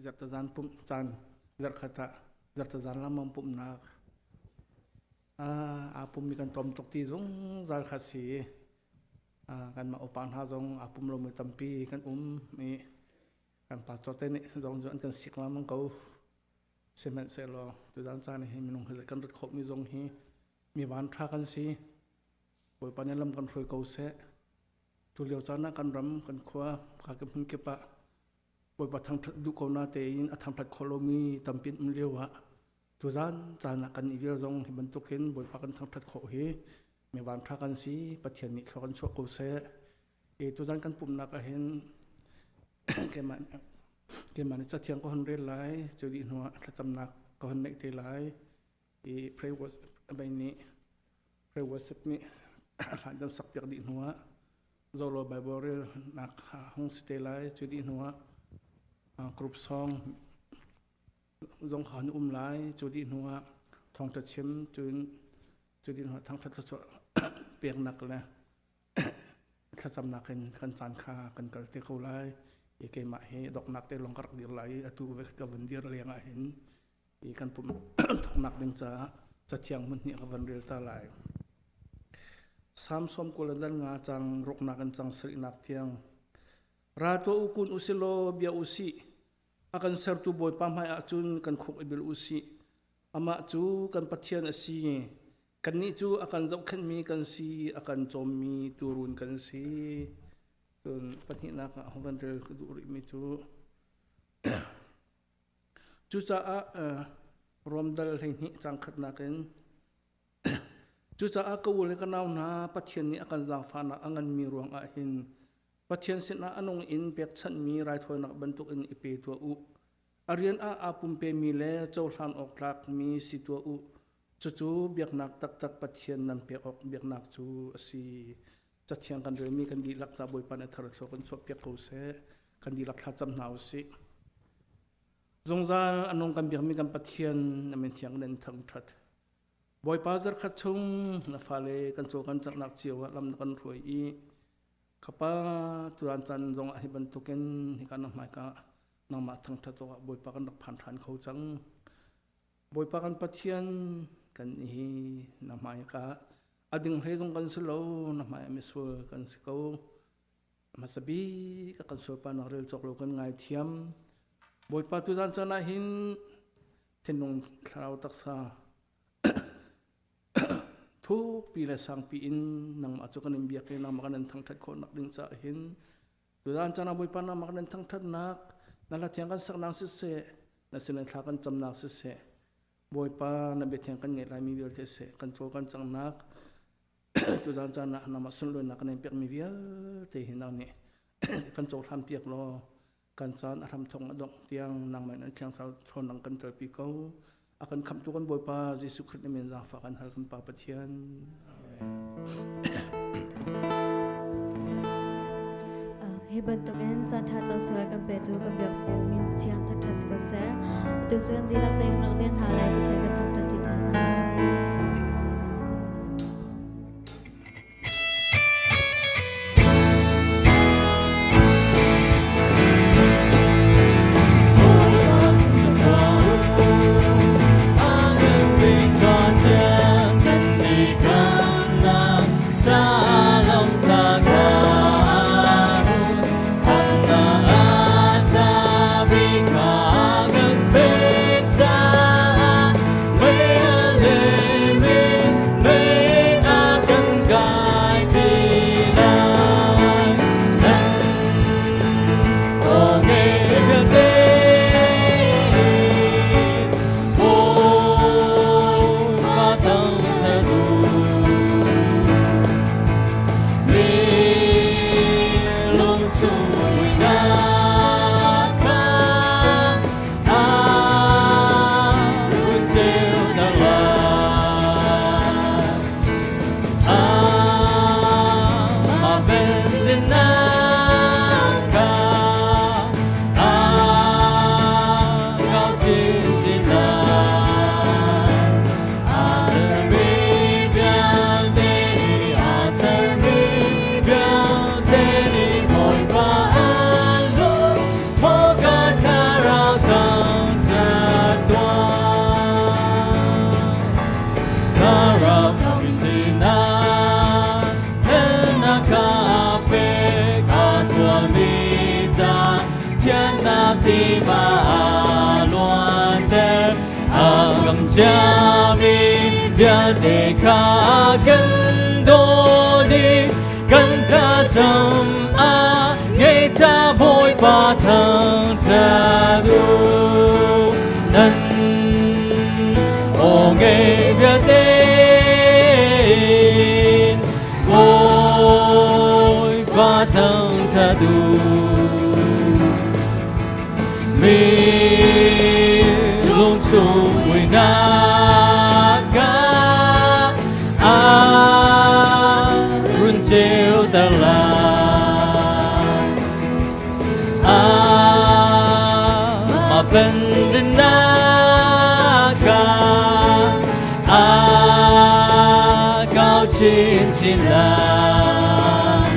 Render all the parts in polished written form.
zarhtazan pumh caan zarhkhat ah zarhtazan lengmang pumhnak aa pummi kan tlawm tuk ti zungzal kha si. Kanmah upa hna zong aa pum lomi tampi kan um i kan pastor te nih zong cu an kan sik lengmang ko. Sihmanhsehlaw tuzan caan hi minung hi kan rat khawhmi zong hi mi van ṭha kan si. Bawipa nih lam kan hruai ko seh. Tu lio caan ah kan ram, kan khua, ka hmun kip ah Bawipa thangṭhat duh ko na tein a thangṭhat khawh lomi tampi an um lio ah tuzan caan ah kan i vial zong hi bantukin Bawipa kan thangṭhat khawh hi mi vanṭha kan si. Pathian nih thlua kan chuah ko seh. I tuzan kan pumhnak ah hin keimah keimah nih cathiang ka hon rel lai. Cu dih hnu ah thlacamnak ka hon neih te lai. I pray worship nih pray worship nih hlan kan sak piak dih hnu ah Zolo Bible relnak hung si te lai. Cu dih hnu ah group song zong kha an um lai. Cu dih hnu ah thawngṭha chim cun cu dih hnu ah thangṭhat thluachuah peknak le thlacamnak in kan caan kha kan kal te ko lai. I keimah hi donghnak te lawng ka rak dir lai i atu ve ka vun dir leng ah hin i kan pumh thawknak ding caah cathiang hmun hnih ka van rel ta lai. Salm 90 le dal nga cang ruknak in cang sarihnak tiang. Ra tuah u kun usilaw bia usih. A kan sertu Bawipa hmai ahcun kan khuk i bil usih. Amah cu kan Pathian a si. Kannih cu a kan zohkhenhmi kan si, a kan cawmmi tuurun kan si. Cun pahnihnak ah van rel ka duh rihmi cu Cucaah Rom dal 12 caang khatnak in Cucaah ka u le ka nau hna, Pathian nih a kan zaangfahnak a nganmi ruangah hin Pathian sinah a nung in pekchanhmi raithawinak bantukin i pe tuah u. A rian ah aa pumpemi le cohlan awk tlakmi si tuah u. Cucu biaknak taktak Pathian nan pek awk biaknak cu a si. Cathiang kan relmi kan dihlak ca Bawipa nih thar thlua kan chuahpiak ko seh. Kan dihlak thlacam hna u sih. Zungzal a nung kan biakmi kan Pathian na min thiang in thangṭhat. Bawipa zarkhat chung na fale kan caw kan canghnak cio ah lam na kan hruai i khapa tuan caan zong ah hi bantukin hika na hmaika nangmah thangṭhat awkah Bawipa kan rak phan ṭhan kho cang. Bawipa kan Pathian kan hi na hmaika a ding hlei zong kan si lo na hmai ah misual kan si ko. Hmasa bik a kan sualparnak rel cawk lo kan ngaithiam. Bawipa tuzan caan ah hin thinlung thlarau taksa thukpi le sangpi in nangmah cu kan in biak i nangmah kan in thangṭhat khawhnak ding caah hin tuzan caan ah Bawipa nangmah kan in thangṭhatnak na hla thiang kan saknak siseh na sin thla kan camnak siseh Bawipa na biathiang kan ngeih laimi vialte seh kan cawl kan cangnak Tuzaan caan ah nangmah sunlawinak kan in pekmi vialte hi nang nih kan cohlan piak law kan caan a hram thawng a dongh tiang nangmah in an thiang thlarau ṭhawnnak kan telpi ko. A kan khamhtu kan Bawipa Jesuh Khrih na min zaangfah kan hal kan Pa Pathian. Amen. Hi bantukin caan ṭha caan sual kan petu kan biak min thiang thangṭhat si ko seh. Atu cu kan dihlak tein rak dir hna lai Pathian kan thangṭhat ṭi ṭhan hna. tiva a luanter. A kam ciami vialte kha kan daw dih, kan thlacam a ngei ca Bawipa thangṭhat u. Nan aw ngei vialte in Bawipa thangṭhat u. Mi lungchung muihnak kha a run ceuter lai. Amah pennak kha a kau chinchin lai.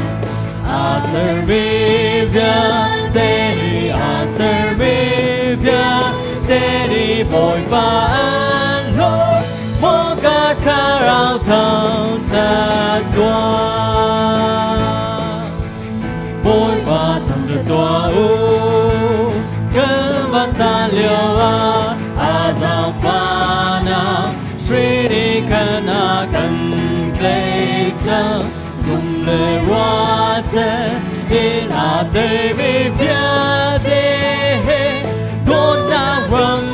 A sermi vialte nih, a sermi vialte nih Bawipa an hlawt, maw ka thlarau thangṭhat tuah. Bawipa thangṭhat tuah u, kan vansan lio ah a zaangfahnak hri nih khan a kan tlaihcang. Zum le ruahchan in aa teimi vialte he dawtnak ram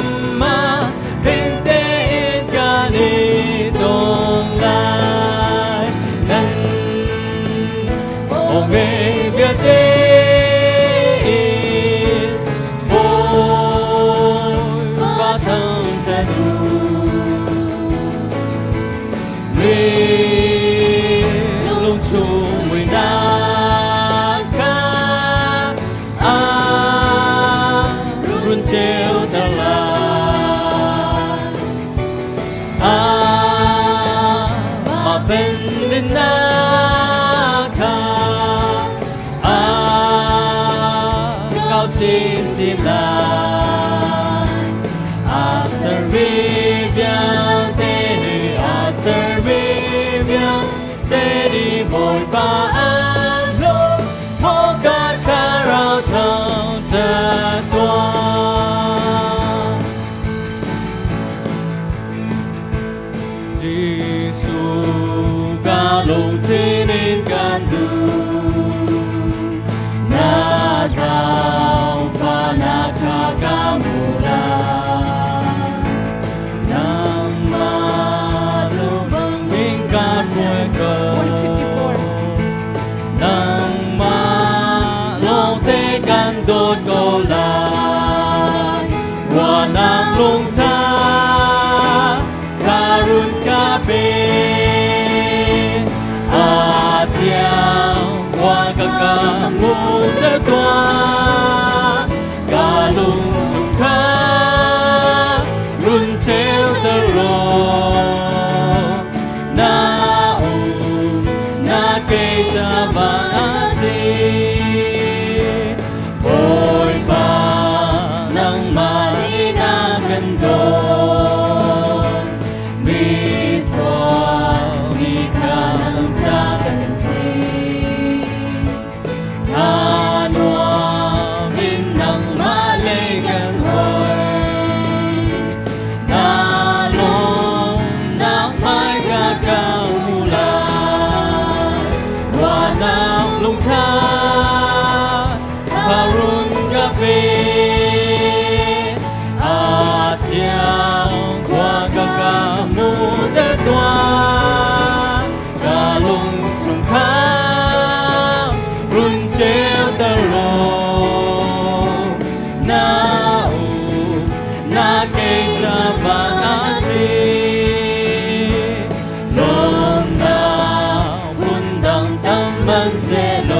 ah ding tein kan i tong lai. Nan aw ngei vialte in Bawipa thangṭhat u. Mi lungchung muihnak kha a run ceuter lai. Amah pennak kha a kau chinchin lai. A sermi vialte nih, a sermi vialte nih Bawipa an hlawt, hawka thlarau thangṭhat tuah. Jesuh ka lungthin in kan duh, na zaangfahnak kha ka hmu lai. Nangmah duh bangin ka hruai ko. 154. Nangmah lawngte kan dawt ko lai. Ruahnak lungtha ka run ka pe. A thiang wa ka ka ngunter tuah. Ka lung chung kha run ceuter law. Na um na kei ca va si. Bawipa nangmah nih na kan dawt. Mi sual mi kha nang ca kan si. Tha nuam in nangmah lei kan hoi. Na lawmnak hmaika ka hmu lai. Ruahnak lungtha kha run ka pe. A thiang khua ka ka hmuhter tuah. Ka lung chung kha run ceuter law. Na um na kei ca va si. Lawmnak phundang tam hmanhsehlaw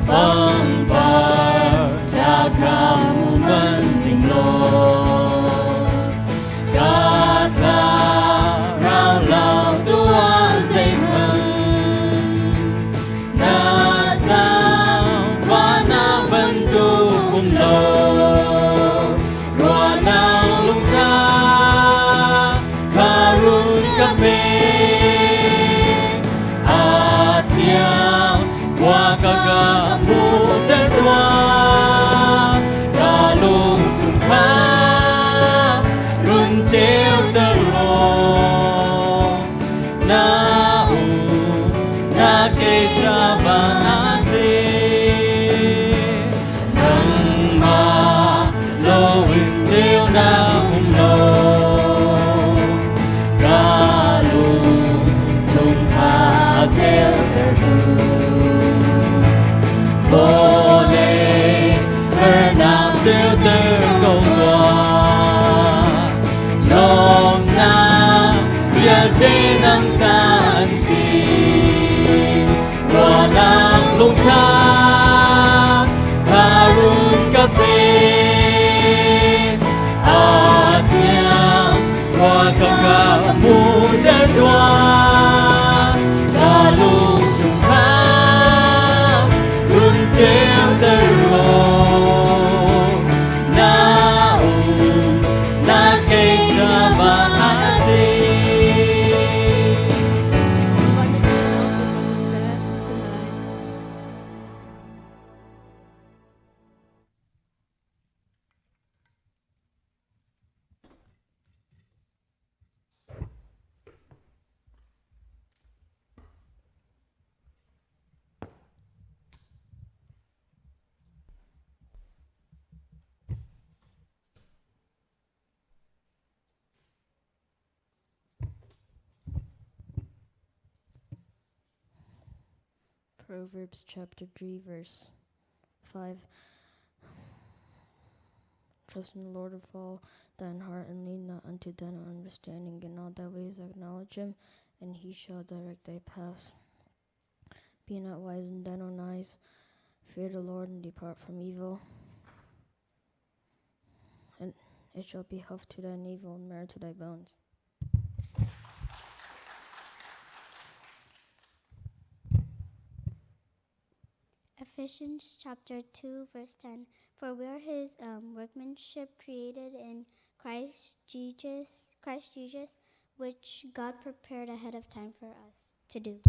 pangpar ṭha kha hmu manh ning law ka thlarau lau tuah zeihmanh na zaangfahnak bantuk um lo ruahnak lungtha kha run ka pe. A thiang khua ka ka hmuhter tuah. Loin ceunak um lo ka lung chung kha ceutertu vawlei harnak ceuter ko tuah lawmnak vialte nang ta an si ruahnak lungtha tharun ka pe a thiang khua ka ka hmuhter tuah ka lung chung kha run ceuter law na um na kei chama a si. Proverbs chapter 3, verse 5. Trust in the Lord with all thine heart, and lean not unto thine own understanding. In all thy ways acknowledge him, and he shall direct thy paths. Be not wise in thine own eyes. Fear the Lord and depart from evil. And it shall be health to thy navel and marrow to thy bones. Ephesians chapter 2, verse 10. For we are his workmanship created in Christ Jesus, Christ Jesus, which God prepared ahead of time for us to do.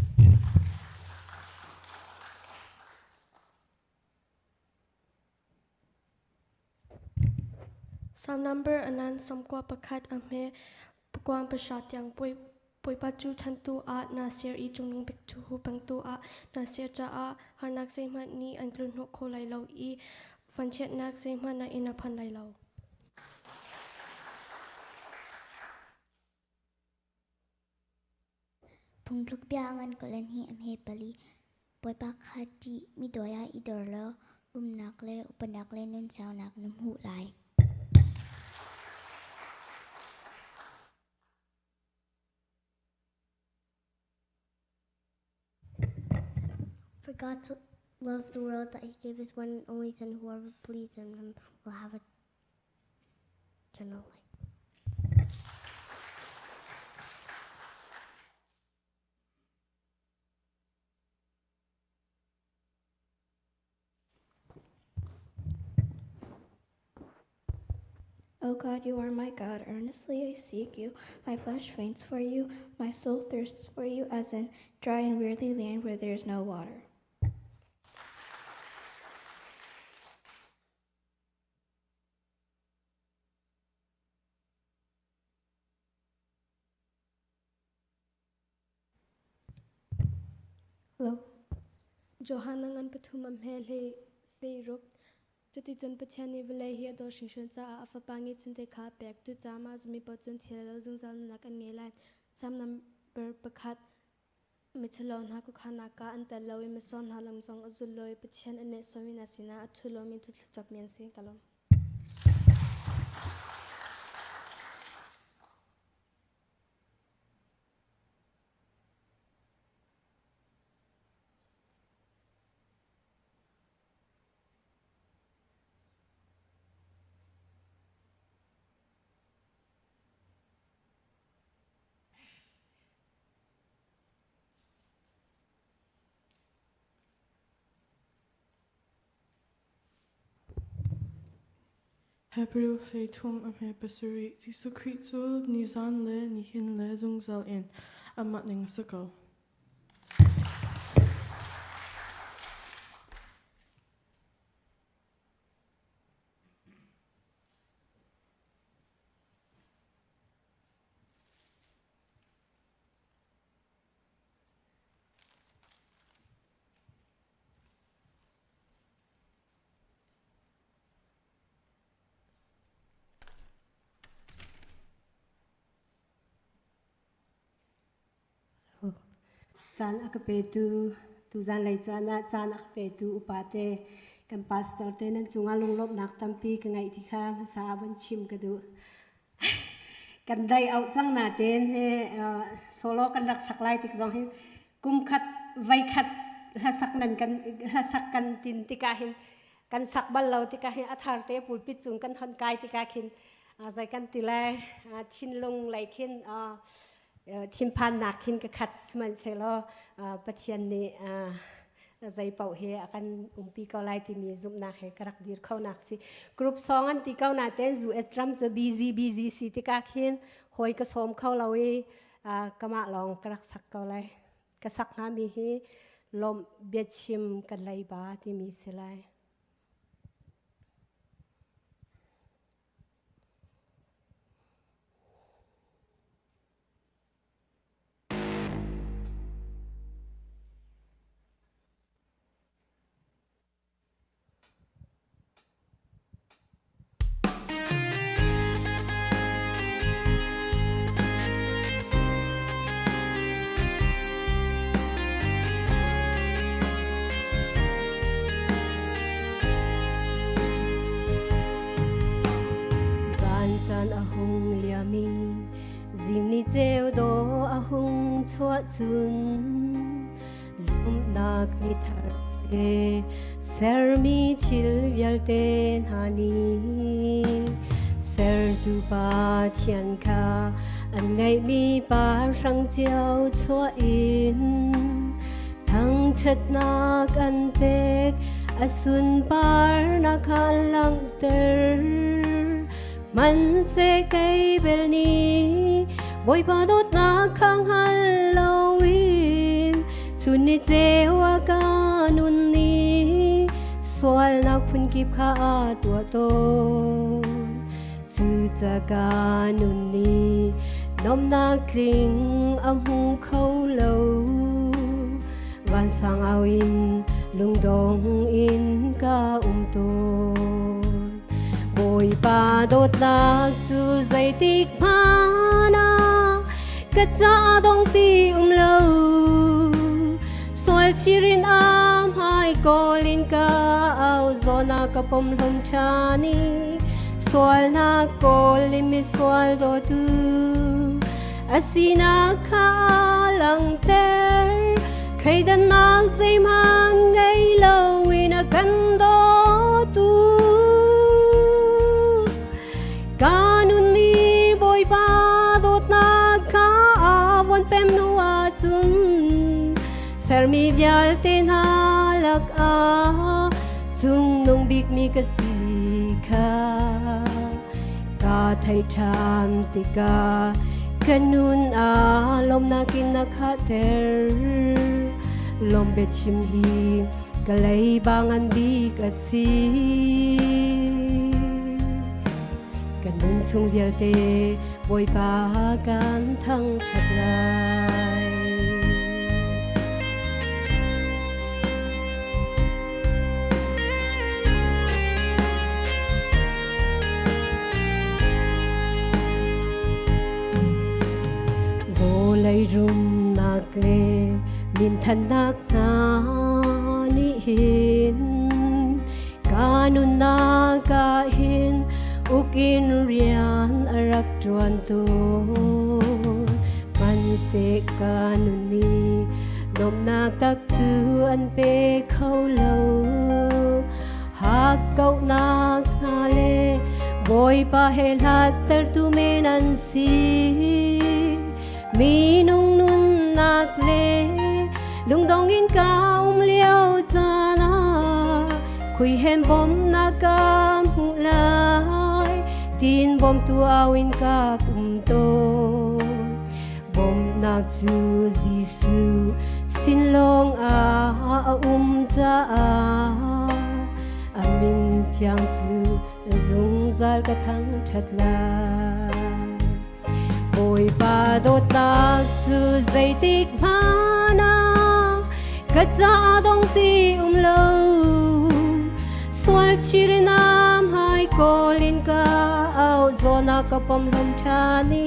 Psalm number anan 91 a hme pakuan pahra tiang Bawipa cu chantu ah naa ser i cungnung bik cu hupengtu ah naa ser caah harnak zeihmanh nih an tlunhnawh kho lai lo i vanchiatnak zeihmanh na inn a phan lai lo. Phungthluk bia ngan kolen hi a hme pali. Bawipa kha ṭih, mi dawi ah i dor law rumnak le upanak le nunsaunak na hmuh lai. For God so loved the world that he gave his one and only Son, whoever believes in him will have eternal life. O God, you are my God. Earnestly I seek you. My flesh faints for you. My soul thirsts for you, as in dry and weary land where there is no water. Hello. Johan a ngan pathum a hme hlei hleiruk. Cuticun Pathian nih vawlei hi a dawt hringhran caah a Fapa ngeihchunte kha a pek. Cucaah mah zummi paoh cun thil a lo zungzal nunnak an ngei lai. Salm nambar pakhat. Miṭhalo hna khuakhannak ah an tel lo i misual hna lam zong a zul lo i Pathian a nehsawhmi hna sinah a ṭhu lomi cu thluachuakmi an si. Ka lawm. Hebrew hleithum a hme pasarih Jesuh Khrih cu nizan le nihin le zungzal in amah ning a si ko. Caan a ka petu tuzan lei caan ah caan a ka petu upa te kan pastor te nan cungah lunglawmhnak tampi ka ngeih ti kha hmasa ah von chim ka duh. Kan dai auh cang natein he solo kan rak sak lai tik zong hin kum khat voi khat hlasak nan kan hlasak kan tin tikah hin kan sak bal lo tikah hin a thar te pulpit cung kan hon kai tikah khin zei kan ti lai thinlung lei khin thinphannak khin ka khat sihmanhsehlaw Pathian nih zei paoh he a kan umpi ko lai timi zumhnak he ka rak dir kho nak si. Group song an ti ko na ten zu et ram cu busy busy si tikah khin hawi ka sawm kho lo i kamah lawng ka rak sak ko lai. Ka sak hngami hi lawmh biachim kan leiba timi si lai. Zan caan a hung liam i zing ni ceu dawh a hung chuah cun lawmhnak ni thar le sermi thil vialte hna nih sertu Pathian kha an ngeihmi pa hrang cio chuah in Thangṭhatnak an pek, a sunparnak kha an langhter. Hmanhseh kei bel nih Bawipa dawtnak kha hngal loin chun ni ceu a ka nun i sualnak phunkip kha a tuah tawn. Cucaah ka nun nih nuamhnak tling a hmu kho lo. Vansang au in lungdong in ka um tawn. Bawipa dawtnak cu zeitik hmanh ah ka ca dong ti um lo. Sual chirin a hmai kawl in ka au zawn a ka pom hlom ṭhan i sualnak kawl in misual dawtu a sinak kha langhter thleidannak zeihmanh ngei loin a kan dawtu ka nun nih Bawipa dawtnak kha a von pem hnu ahcun sermi vialte hna lakah cungnung bikmi ka si kha ka theih ṭhan tikah ka nun ah lawmhnak in na khahter. Lawm biachim hi ka leiba ngan bik a si. Ka nun chung vialte Bawipa kan thangṭhat lai. Vawlei rumnak le minthannak hna nih hin ka nunnak ah hin ukin rian a rak ṭuan tawn. Hmanhseh ka nun nih nuamhnak tak cu an pe kho lo. Hakkauhnak hna le Bawipa he hlattertu men an si. Minung nunnak le lungdong in ka um lio caan ah khui hen bawmnak ka hmuh lai tin bawmtu au in ka kum tawn. Bawmhnak cu Jesuh sin lawng ah a um caah a min thiang cu zungzal ka thangṭhat lai. Bawipa dawtnak cu zeitik hmanh ah ka ca dong ti um lo. Sual chirin am hai kawl in ka au zawn ah ka pom hlom ṭhan i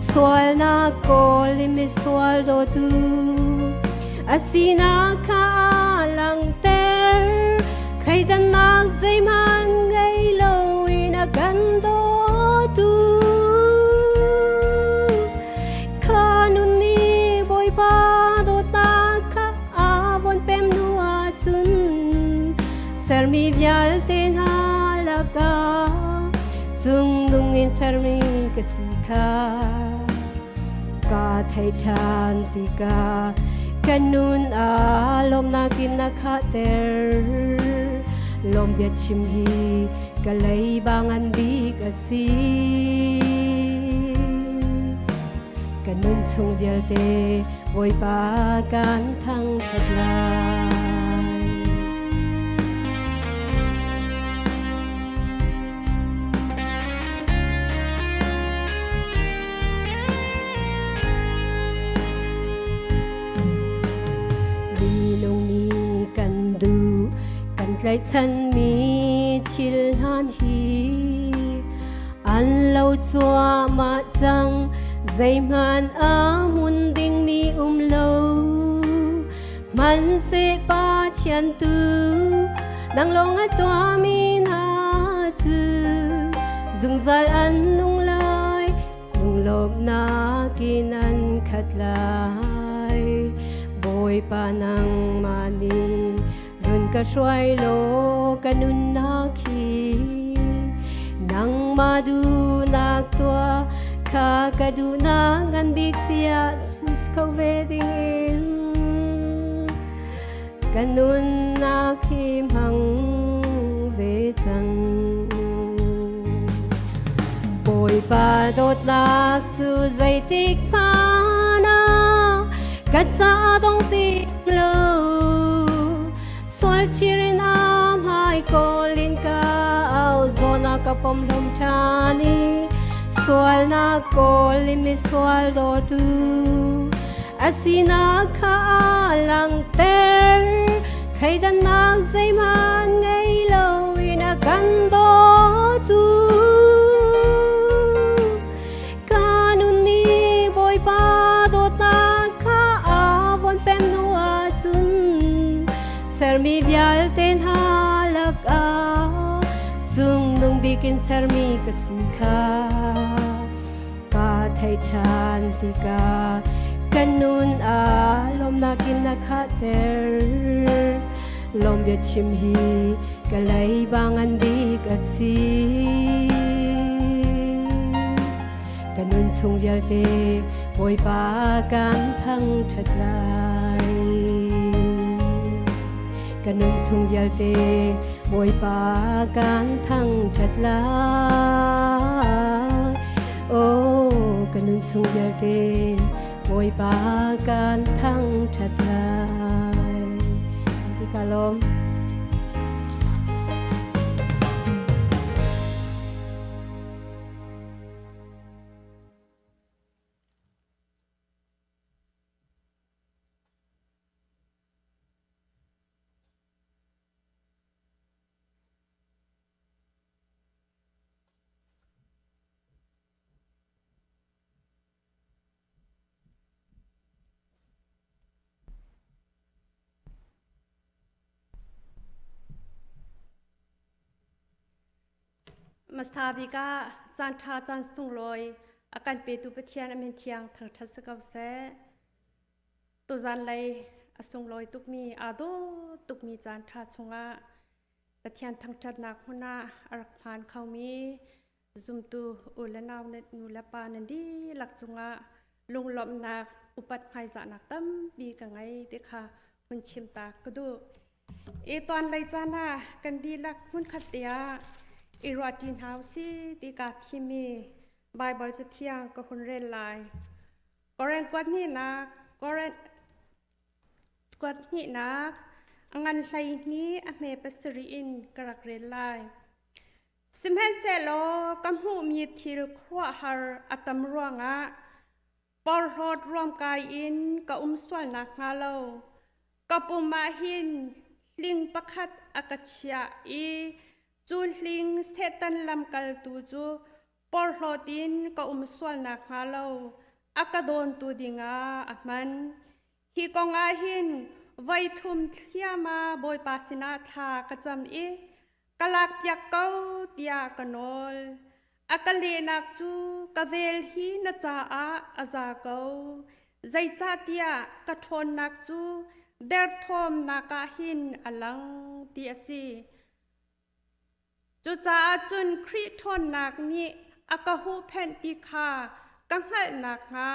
sualnak kawl in misual dawtu. Asina kha langter thleidannak zeihmanh ngei loin a kan dawtu. Kha nun nih Bawipa dawtnak kha a von pem hnu ahcun sermi vialte hna lakah cungnung in sermi ka si kha ka thei ṭhan tikah ka nun ah lawmnak in a khahter. Lawm bia chim hi ka leiba ngan bik a si. Ka nun chung vialte Bawipa kan thangṭhat lai. Minung nih kan duh kan tlaihchanmi thil hlan hi an lo cuahmah cang zeihmanh a hmun dingmi um lo hmanhseh Pathian tu nang lawng a tuahmi hna cu zungzal an nung lai Lunglawmhnak in an khat lai. Bawipa nangmah nih run ka hruai law ka nunnak hi nangmah duhnak tuah kha ka duhnak ngan bik siah sus kho ve dingin ka nunnak hi hmang ve cang. Bawipa dawtnak cu zeitik hmanh ah ka ca dong ti lo. Sual chirin a hmai kawl in ka au zawn a ka pom hlom ṭhan i sualnak kawl in misual dawtu a sinak kha a langhter. Thleidannak zeihmanh ngei loin a kan dawtu. Ka nun nih Bawipa dawtnak kha a von pem hnu ahcun sermi vialte hna lakah cungnung bik in sermi ka si kha ka theih ṭhan tikah ka nun ah lawmnak in a khahter. Lawm bia chim hi ka leiba ngan bik a si. Ka nun chung vialte Bawipa kan thangṭhat lai. Ka nun chung vialte Bawipa kan thangṭhat lai. Oh, ka nun chung vialte Bawipa kan thangṭhat lai. Ti ka lawm. Hmasa bik ah caanṭha caan sunglawi a kan petu Pathian a min thiang thangṭhat si ko seh. Tuzan lei a sunglawi tukmi aa dawh tukmi caanṭha chungah Pathian thangṭhatnak hmun ah a rak phan khomi zumtu u le nau nu le pa nan dihlak cungah lunglawmhnak upat hmaizahnak tampi ka ngei ti kha hun chim ta ka duh. I tuan lei caan ah kan dihlak hmunkhat te ah i ruahṭi hna usih ti kaa thim i Baibal Cathiang ka hun rel lai. Korin kuat hnihnak Korin kuat hnihnak a ngan 12 a hme pasarih in ka rak rel lai. Sihmanhsehlaw ka hmuhmi thil khuaruahhar a tam ruangah porhlawt ruamkai in ka um sual nakhnga lo ka pum ah hin hling pakhat a ka chiah i cu hling Satan lamkaltu cu porhlawt in ka um sual nakhnga lo a ka dawntu dingah a hman. Hi kong ah hin voi thum thliama Bawipa sinah thla ka cam i ka lakpiak ko tiah ka nawl. A ka lehnak cu ka vel hi na caah a za ko. Zeicahtiah ka ṭhawnnak cu derthawmnak ah hin a lang ti a si. Cucaah cun Khrih ṭhawnnak nih a ka huhphenh ti kha ka hngalh nakhnga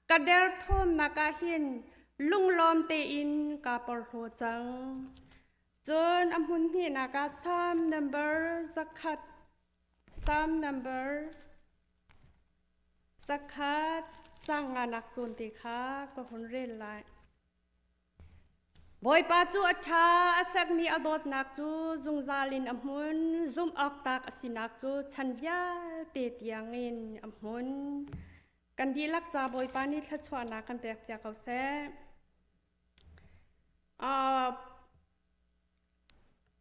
ka derthawmnak ah hin lunglawm tein kaa porhlaw cang. Cun a hmun hnihnak ah Psalm number 100, Psalm number 100 caang nganak zawn te kha ka hun rel lai. Bawipa cu a ṭha, a fekmi a dawtnak cu zungzal in a hmun, zumhawktlak a sinak cu chan vialte tiangin a hmun. Kan dihlak ca Bawipa nih thluachuahnak kan pek cia ko seh.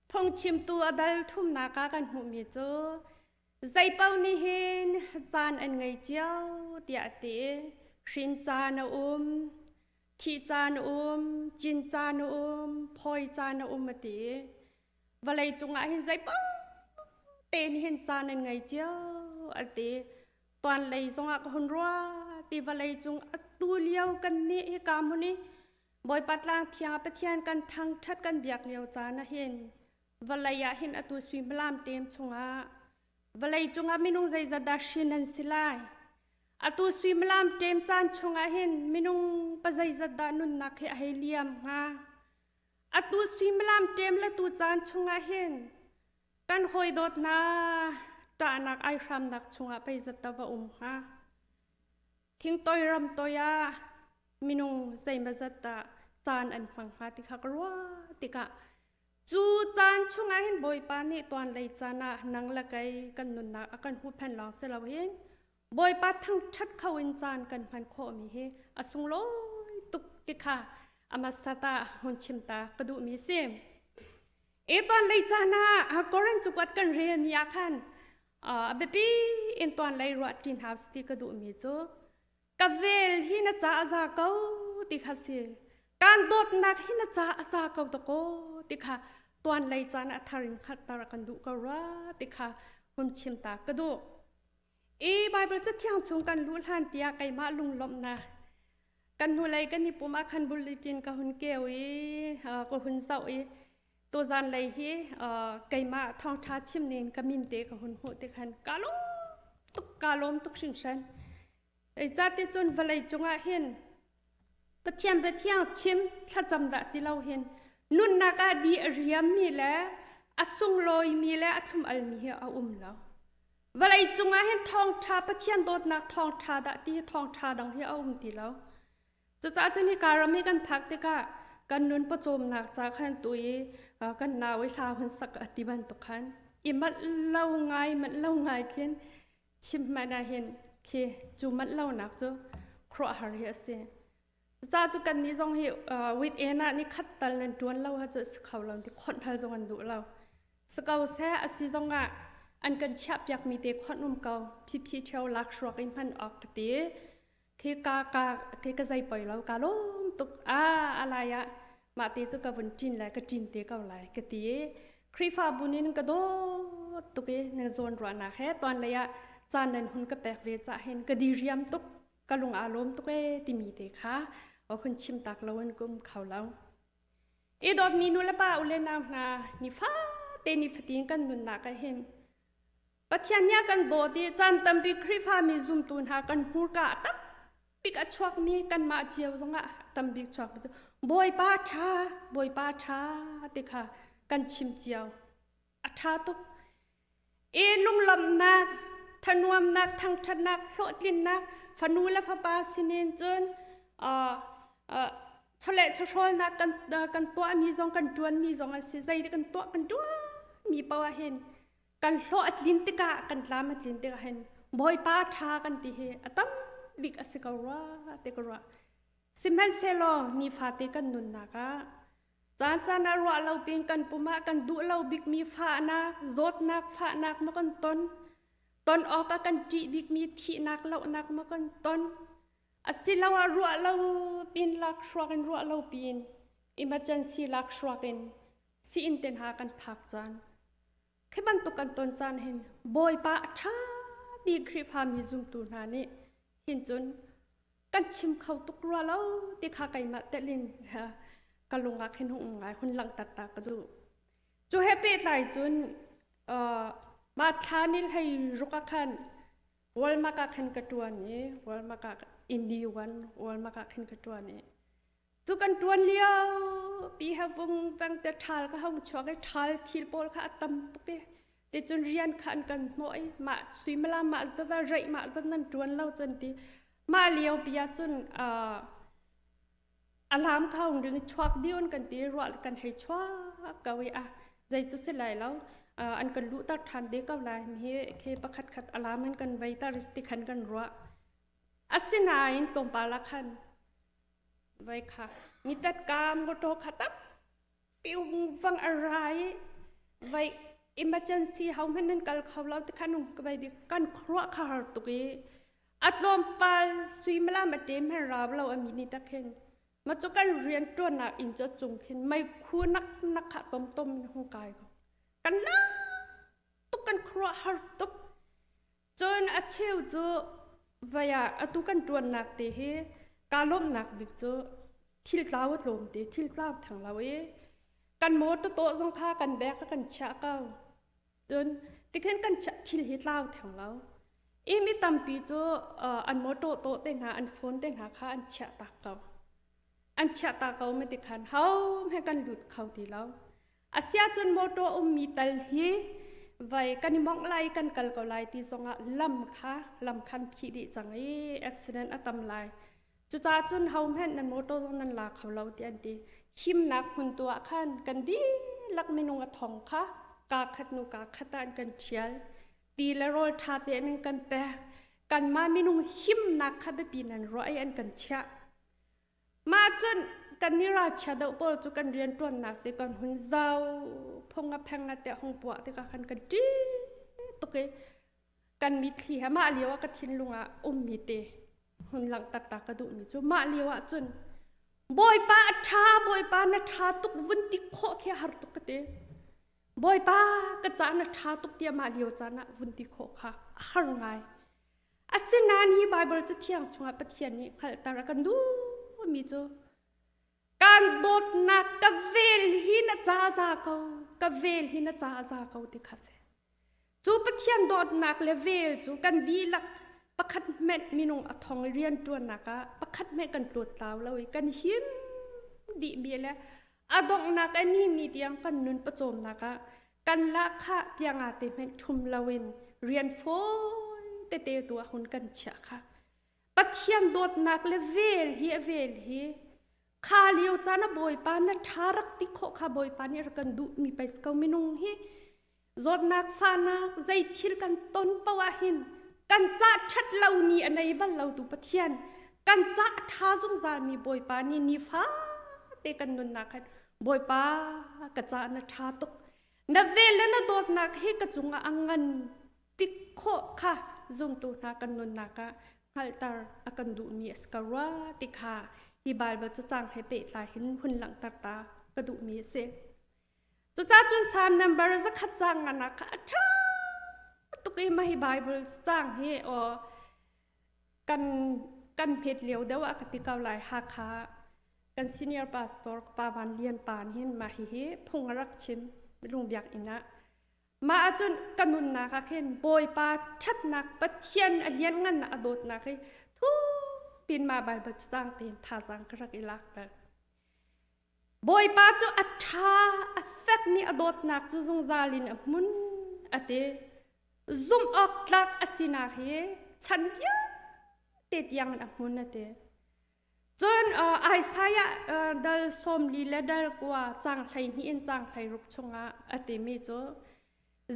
Phungchimtu a dal thumnak ah kan hmuhmi cu zeipaoh nih hin caan an ngei cio tiah a ti. Hrin caan a um, thih caan a um, cin caan a um, phawi caan a um a ti. Vawlei cungah hin zeipaoh tein hin caan an ngei cio a ti. Tuan lei zongah ka hun ruah ti vawlei cung atu lio kan nih hika hmun i Bawipa tlang thiang Pathian kan thangṭhat kan biak lio caan ah hin vawlei ah hin atu suimilam ṭem chungah vawlei cungah minung zeizat dah hrin an si lai atu suimilam ṭem caan chungah hin minung pa zeizat dah nunnak hi a hei liam hnga atu suimilam ṭem le tu caan chungah hin kan hawi dawt hna ṭahnak aihramnak chungah pei zat ta va um hnga Thingtoi ram toi ah minung zeimazat dah caan an hmang hnga ti kha ka ruah tikah cu caan chungah hin Bawipa nih tuan lei caan ah nang le kei kan nunnak a kan huhphenh lawng si loin Bawipa thangṭhat kho in caan kan hman khawhmi hi a sunglawi tuk ti kha amasata hun chim ta ka duhmi si. E tuan lei caan ah Korin cakuat kan relmi ah khan a biapi in tuan lei ruah ṭin hau ti ka duhmi cu ka vel hi na ca a za ko ti kha si kan dawtnak hi na ca a za ko ta ko ti kha tuan lei caan a thar in khatter kan duh ko rua ti kha hun chim ta ka duh i Bible cathiang chung kan luh hlan tiah keimah lunglawmhnak kan hnulei kan i pum ah khan bulletin ka hun keu i ka hun zoh i tuzan lei hi keimah thawngṭha chim ning ka min te ka hun hmuh te khan ka lawm tuk ka lawm tuk hringhran zeicahti cun vawlei cungah hin Pathian biathiang chim thlacam dah ti lo hin nunnak ah di a riammi le a sunglawimi le a thlum almi hi a um lo vawlei cungah hin thawngṭha Pathian dawtnak thawngṭha dah ti hi thawngṭha dang hi a um ti lo Cucaah cun hika ram hi kan phak tikah kan nun pawcawmnak ca khan tu i kan nau i hla hun sak a ti bantuk khan i manh lo ngai manh lo ngai khin chim hmanh ah hin khi cu manh lonak cu khuaruahhar hi a si. Cucaah cu kan nih zong hi with en ah ni khat tal nan ṭuan lo ha cu si kho lo ti khonh hal zong an duh lo. Si ko seh a si zong ah an kan chiah piakmi te khonh um ko phiphi ṭheo lak hruak i hman awk ka ti. Khi ka ka khi ka zei poi lo ka lawm tuk a alai ah mah te cu ka vun ṭin lai ka ṭin te ko lai ka ti i Khrihfabu nih ka dawt tuk i na zawn ruahnak he tuan lei ah caan nan hun ka pek ve cah hin ka diriam tuk ka lung aa lawm tuk ee timi te kha hun chim tak lo in kum kho lo. I dawtmi nu le pa u le nau hna nifate nifatin kan nunnak ah hin Pathian nih a kan dawt i caan tampi Khrihfami zumtu hna kan hmurka a tambik a chuakmi kanmah cio zongah tambik chuakmi cu Bawipa ṭha, Bawipa ṭha ti kha kan chim cio. A ṭha tuk. I lunglawmhnak, thanuamnak, thangṭhatnak, hlawhtlinnak, fanu le fapa sinin cun chawleh chawhrawlnak kan kan tuahmi zong kan ṭuanmi zong an si. Zei kan tuah kan ṭuanmi paoh ah hin kan hlawh a tlin tikah kan tlam a tlin tikah hin Bawipa ṭha kan ti hi a tam bik a si ko rua ti ka ruah. Sihmanhsehlaw nifate kan nunnak ah caan caan ah ruah lo pin kan pum ah kan duh lo bikmi fahnak, zawtnak, fahnak maw kan ton, ton awk ah kan ṭih bikmi thihnak, lohnak maw kan ton. Asiloah ruah lo pin lakhruak in ruah lo pin emergency lakhruak in siin te hna kan phak caan. Khi bantuk kan ton caan hin Bawipa a ṭha ti Khrihfa mi zumtu hna nih hin cun kan chim kho tuk rua lo ti kha keimah telin ka lung ah khin hung ngai hun langhter ta ka duh. Cu he pehtlai cun mah thla ni hlei ruk ah khan Walmart ah khan ka ṭuan i Walmart ah Indi wan Walmart ah khan ka ṭuan i cu kan ṭuan lio pi ha vung vang te ṭhal ka hong chuak i ṭhal thil pawl kha a tam tuk i ticun rian kha an kan hnawh i mah suimilam mah zat ah reih mah zat nan ṭuan lo cun ti mah lio pi ah cun alarm kha hung ring i chuak dih on kan ti ruah kan hei chuak ko i a zei cu si lai lo an kan luhter ṭhan te ko lai mi hi khi pakhat khat alarm an kan vei tar ti khan kan ruah asinain tlawmpal ah khan vai kha mi tat kam go to kha tam piung vang a rai vai emergency ho hman nan kal kho lo ti khan ka vai bi kan khruah kha har tuk i a tlawmpal suimilam a ṭem hen rau lo ami ni tak hin ma cu kan rian ṭuannak inn cu cung khin mei khu nak nak kha tom tom in hung kai ko kan la tuk kan khuaruah har tuk cun a cheu cu vai ah atu kan ṭuannak te hi kaa lawmhnak bik cu thil tlau a tlawm te thil tlau theng lo i kan motor tawh zong kha kan bag kan chiah ko Cun tikhin kan thil hi tlau theng lo. I mi tampi cu an mawṭaw tawh te hna, an phone te hna kha an chiah tak ko. An chiah ta ko mi tikhan ho hme kan lut kho ti lo. Asia cun mawṭaw ummi tal hi vai kan i mongh lai kan kal ko lai ti zongah lam kha lam khan phih dih cang i accident a tam lai. Cucaah cun ho hmanh nan mawṭaw zong nan la kho lo ti an ti. Himnak hmun tu ah khan kan dihlak minung a thong kha kaa khat nu kaa khat ah an kan ṭhial. Ti le rawl ṭha tein an kan pek. Kanmah minung himnak kha biapi nan ruah i an kan chiah. Mah cun kan i ralchia deuh pawl cu kan rianṭuannak te kan hun zau phung a pheng a te hung puah tikah khan kan ṭih tuk i kan mitthli he mah lio ah ka thinlung ah ummi te hun langhter ta ka duhmi cu mah lio ah cun Bawipa a ṭha Bawipa na ṭha tuk vun ti khawh khi har tuk ka ti Bawipa ka ca na ṭha tuk tiah mah lio caan ah vun ti khawh kha a har ngai asinain hi Bible cu thiang chungah Pathian nih hngalhter a kan duhmi cu kan dawtnak ka vel hi na ca za ko ka vel hi na ca za ko ti kha si Cu Pathian dawtnak le vel cu kan dihlak pakhat hmenh minung a thong i rianṭuannak ah pakhat hmenh kan tlawttlau lo i kan him dih mi le a donghnak a ni ni tiang kan nun pawcawmnak ah kan lahkhah tiangah te hmenh ṭhum loin rian fawi tete tu ah hun kan chiah kha Pathian dawtnak le vel hi a vel hi kha lio caan a Bawipa na ṭha rak ti khawh kha Bawipa nih rak kan duh mi pei ko minung hi Zawtnak fahnak zei thil kan ton paoh ah hin kan cah ṭhat lo ni a nei bal lo tu Pathian kan cah a ṭha zungzal mi Bawipa nih nifa te kan nunnak khan Bawipa ka cah na ṭha tuk na vel le na dawtnak hi ka cungah a ngan tik khawh kha zumtu hna kan nunnak ah hngalhter a kan duhmi a si ko rua ti kha hi Bible cacang he pehtlai hin hun langhter ta ka duhmi a si. Cucaah cun Psalm number 100 caang ngan ah kha a ṭha tuk i mah hi Bible caang hi aw kan kan hmet lio deuh ah ka ti ko lai Hakha kan senior pastor pa Van Lian pa nih hin mah hihi phung a rak chim lung biakinn ah mah ahcun ka nunnak ah khin Bawipa ṭhatnak Pathian a lianngannak a dawtnak hi thupin mah Bible caang tein thazaang ka rak i lak bal. Bawipa cu a ṭha, a fekmi a dawtnak cu zungzal in a hmun, a ti. Zumh awk tlak a sinak hi chan vialte tiangin a hmun, a ti. Cun Isaiah dal 40 le dal 9 cang 12 in cang 16 chungah a timi cu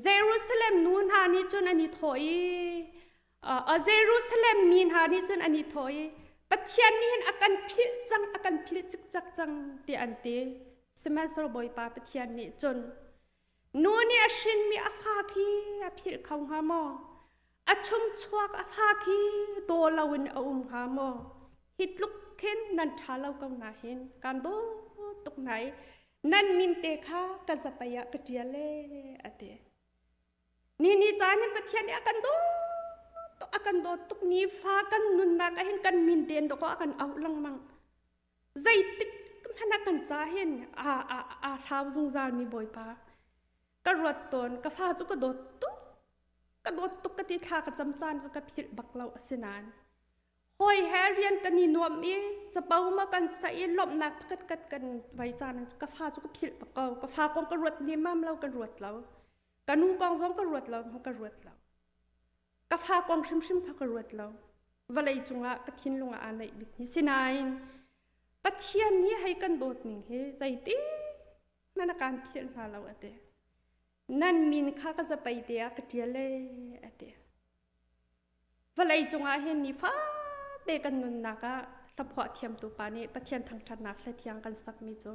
Jerusalem nu hna nih cun an i thawh i A Jerusalem mi hna nih cun an i thawh i Pathian nih hin a kan philh cang a kan philh cikcek cang tiah an ti. Sihmanhsehlaw Bawipa Pathian nih cun nu nih a hrinmi a fa khi a philh kho hnga maw? A chungchuak a fa khi daw loin a um hnga maw? Hi tluk khin nan ṭha lo ko na hin kan dawt tuk hna i nan min te kha ka zapei ah ka ṭial e a ti. Ni ni caan in Pathian nih a kan dawt a kan dawt tuk ni fa kan nunnak ah hin kan min ten dawkaw a kan auh lengmang. Zeitik hmanh ah kan ca hin a a a hlau zungzal mi Bawipa. Ka ruat tawn ka fa cu ka dawt tuk ka dawt tuk ka ti thla ka cam caan ka ka philh bak lo asinain hawi he rian kan i nuam i capo ma kan sa i lawmhnak pakhat kat kan vai caan ka fa cu ka philh bak ko ka fa kong ka ruat nemam lo ka ruat lo ka nu kong zong ka ruat lo ka ruat lo ka fa kong hrimhrim kha ka ruat lo vawlei cungah ka thinlung ah aa naih bik ni sinain Pathian hi hei kan dawt ning hi zeiti hmanh a kan philh hna lo ate nan min kha ka zapei te ah ka ṭial e ate Vawlei cungah hin nifate kan nunnak ah hlaphuah thiamtu pa nih Pathian thangṭhatnak hla thiang kan sakmi cu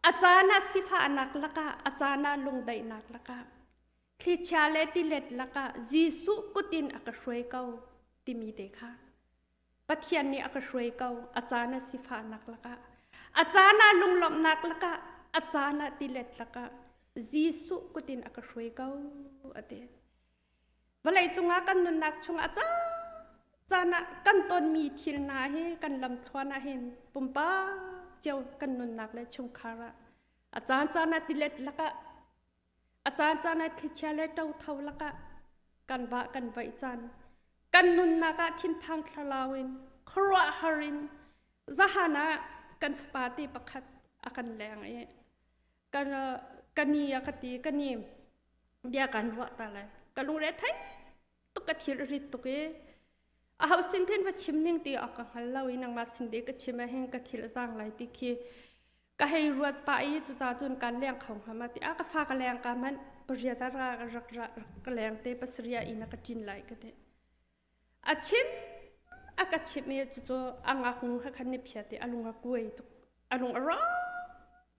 a caan ah sifahnak lakah a caan ah lungdaihnak lakah thlichia le tilet lakah Jesuh kut in a ka hruai ko timi te kha Pathian nih a ka hruai ko a caan ah sifahnak lakah a caan ah lunglawmhnak lakah a caan ah tilet lakah Jesuh kut in a ka hruai ko a ti. Vawlei cungah kan nunnak chungah caan caan ah kan tonmi thil hna hi kan lamthluan ah hin pumpak cio kan nunnak le chungkhar ah a caan caan ah tilet lakah A caancaan ah thlichia le ṭotho lakah kan vah kan vaih caan. Kan nunnak ah thinphang thlalau in khuaruahhar in zahan ah kan fapa te pakhat a kan leng i kan kani a ka ti kani bia kan ruah ta lai ka lungre thei tuk ka thil rit tuk i a ho sin khin va chim ning ti a ka hngal lo i nangmah sin de ka chim ah hin ka thil a zang lai ti khi ka hei ruat pah i cuca cun kan leng kho hnga ma ti a ka fa ka leng ka man pariat a ra rak rak ka leng te pasariah in a ka ṭin lai ka ti a chim a ka chim i cucu a ngaknu he khan ni phia ti a lung a kuai tuk a lung a ra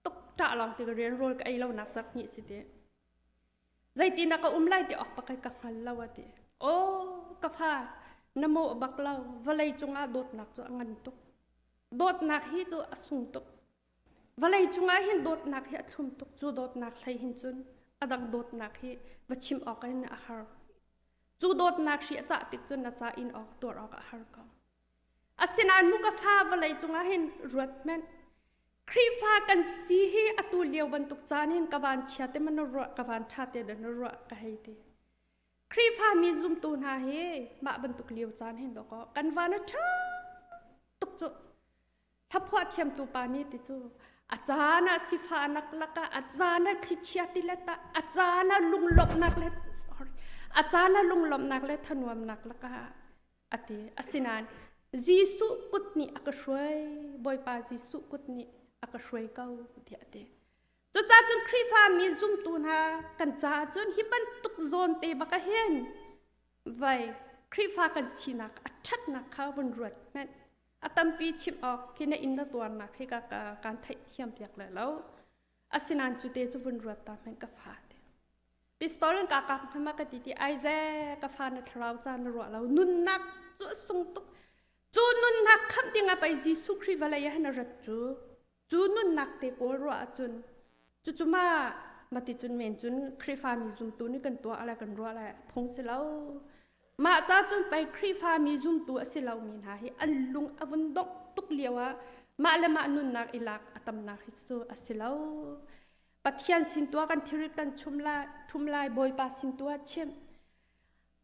tuk ṭah lawng ti ka rian rawl ka ei lo nak sak hnih si ti Zeitin dah ka um lai ti awk pakai ka hngal lo a ti. Aw ka fa na mawh bak lo vawlei cungah dawtnak cu a ngan tuk. Dawtnak hi cu a sung tuk. Vawlei cungah hin dawtnak hi a thlum tuk cu dawtnak hlei hin cun a dang dawtnak hi va chim awk in a har. Cu dawtnak hri a cah tik cun na ca in awk tuar awk a har ko. Asinain mu ka fa vawlei cungah hin ruat hmanh. Khrihfa kan si hi atu lio bantuk caan hin ka van chia te man ruah ka van ṭha te dan ruah ka hei ti. Khrihfa mi zumtu hna hi mah bantuk lio caan hin dawkaw kan van a ṭha tuk cu. Hlaphuah thiamtu pa nih ti cu a caan ah sifahnak lakah a caan ah thlichia tilet ah a caan ah lunglawmhnak le sorry a caan ah lunglawmhnak le thanuamnak lakah a ti. Asinain Jesuh kut nih a ka hruai, Bawipa Jesuh kut nih a ka hruai ko tiah a ti. Cucaah cun Khrihfa mi zumtu hna kan caah cun hi bantuk zawn te bak ah hin vai Khrihfa kan sinak a ṭhatnak kha vun ruat hmanh. A tampi chim awk khi na inn na tuarnak hi ka kan theihthiam piak le lo. Asinain cu te cu vun ruat ta hmanh ka fa ti. Pistol in ka kap hma ka ti ti ai ze ka fa na thlarau ca na ruah lo nunnak cu a sung tuk cu nunnak khamh ding ah pei Jesuh Khrih vawlei ah na rat cu cu nunnak te kawl ruah ahcun cucu ma mati cun men cun Khrihfa mi zumtu nih kan tuah le kan ruah le phung si lo mah ca cun pei Khrihfa mi zumtu a si lomi hna hi an lung a vun dongh tuk lio ah mah le mah nunnak i lak a tamnak hi cu a si lo Pathian sin tuah kan thirit kan chum lai thum lai Bawipa sin tuah chim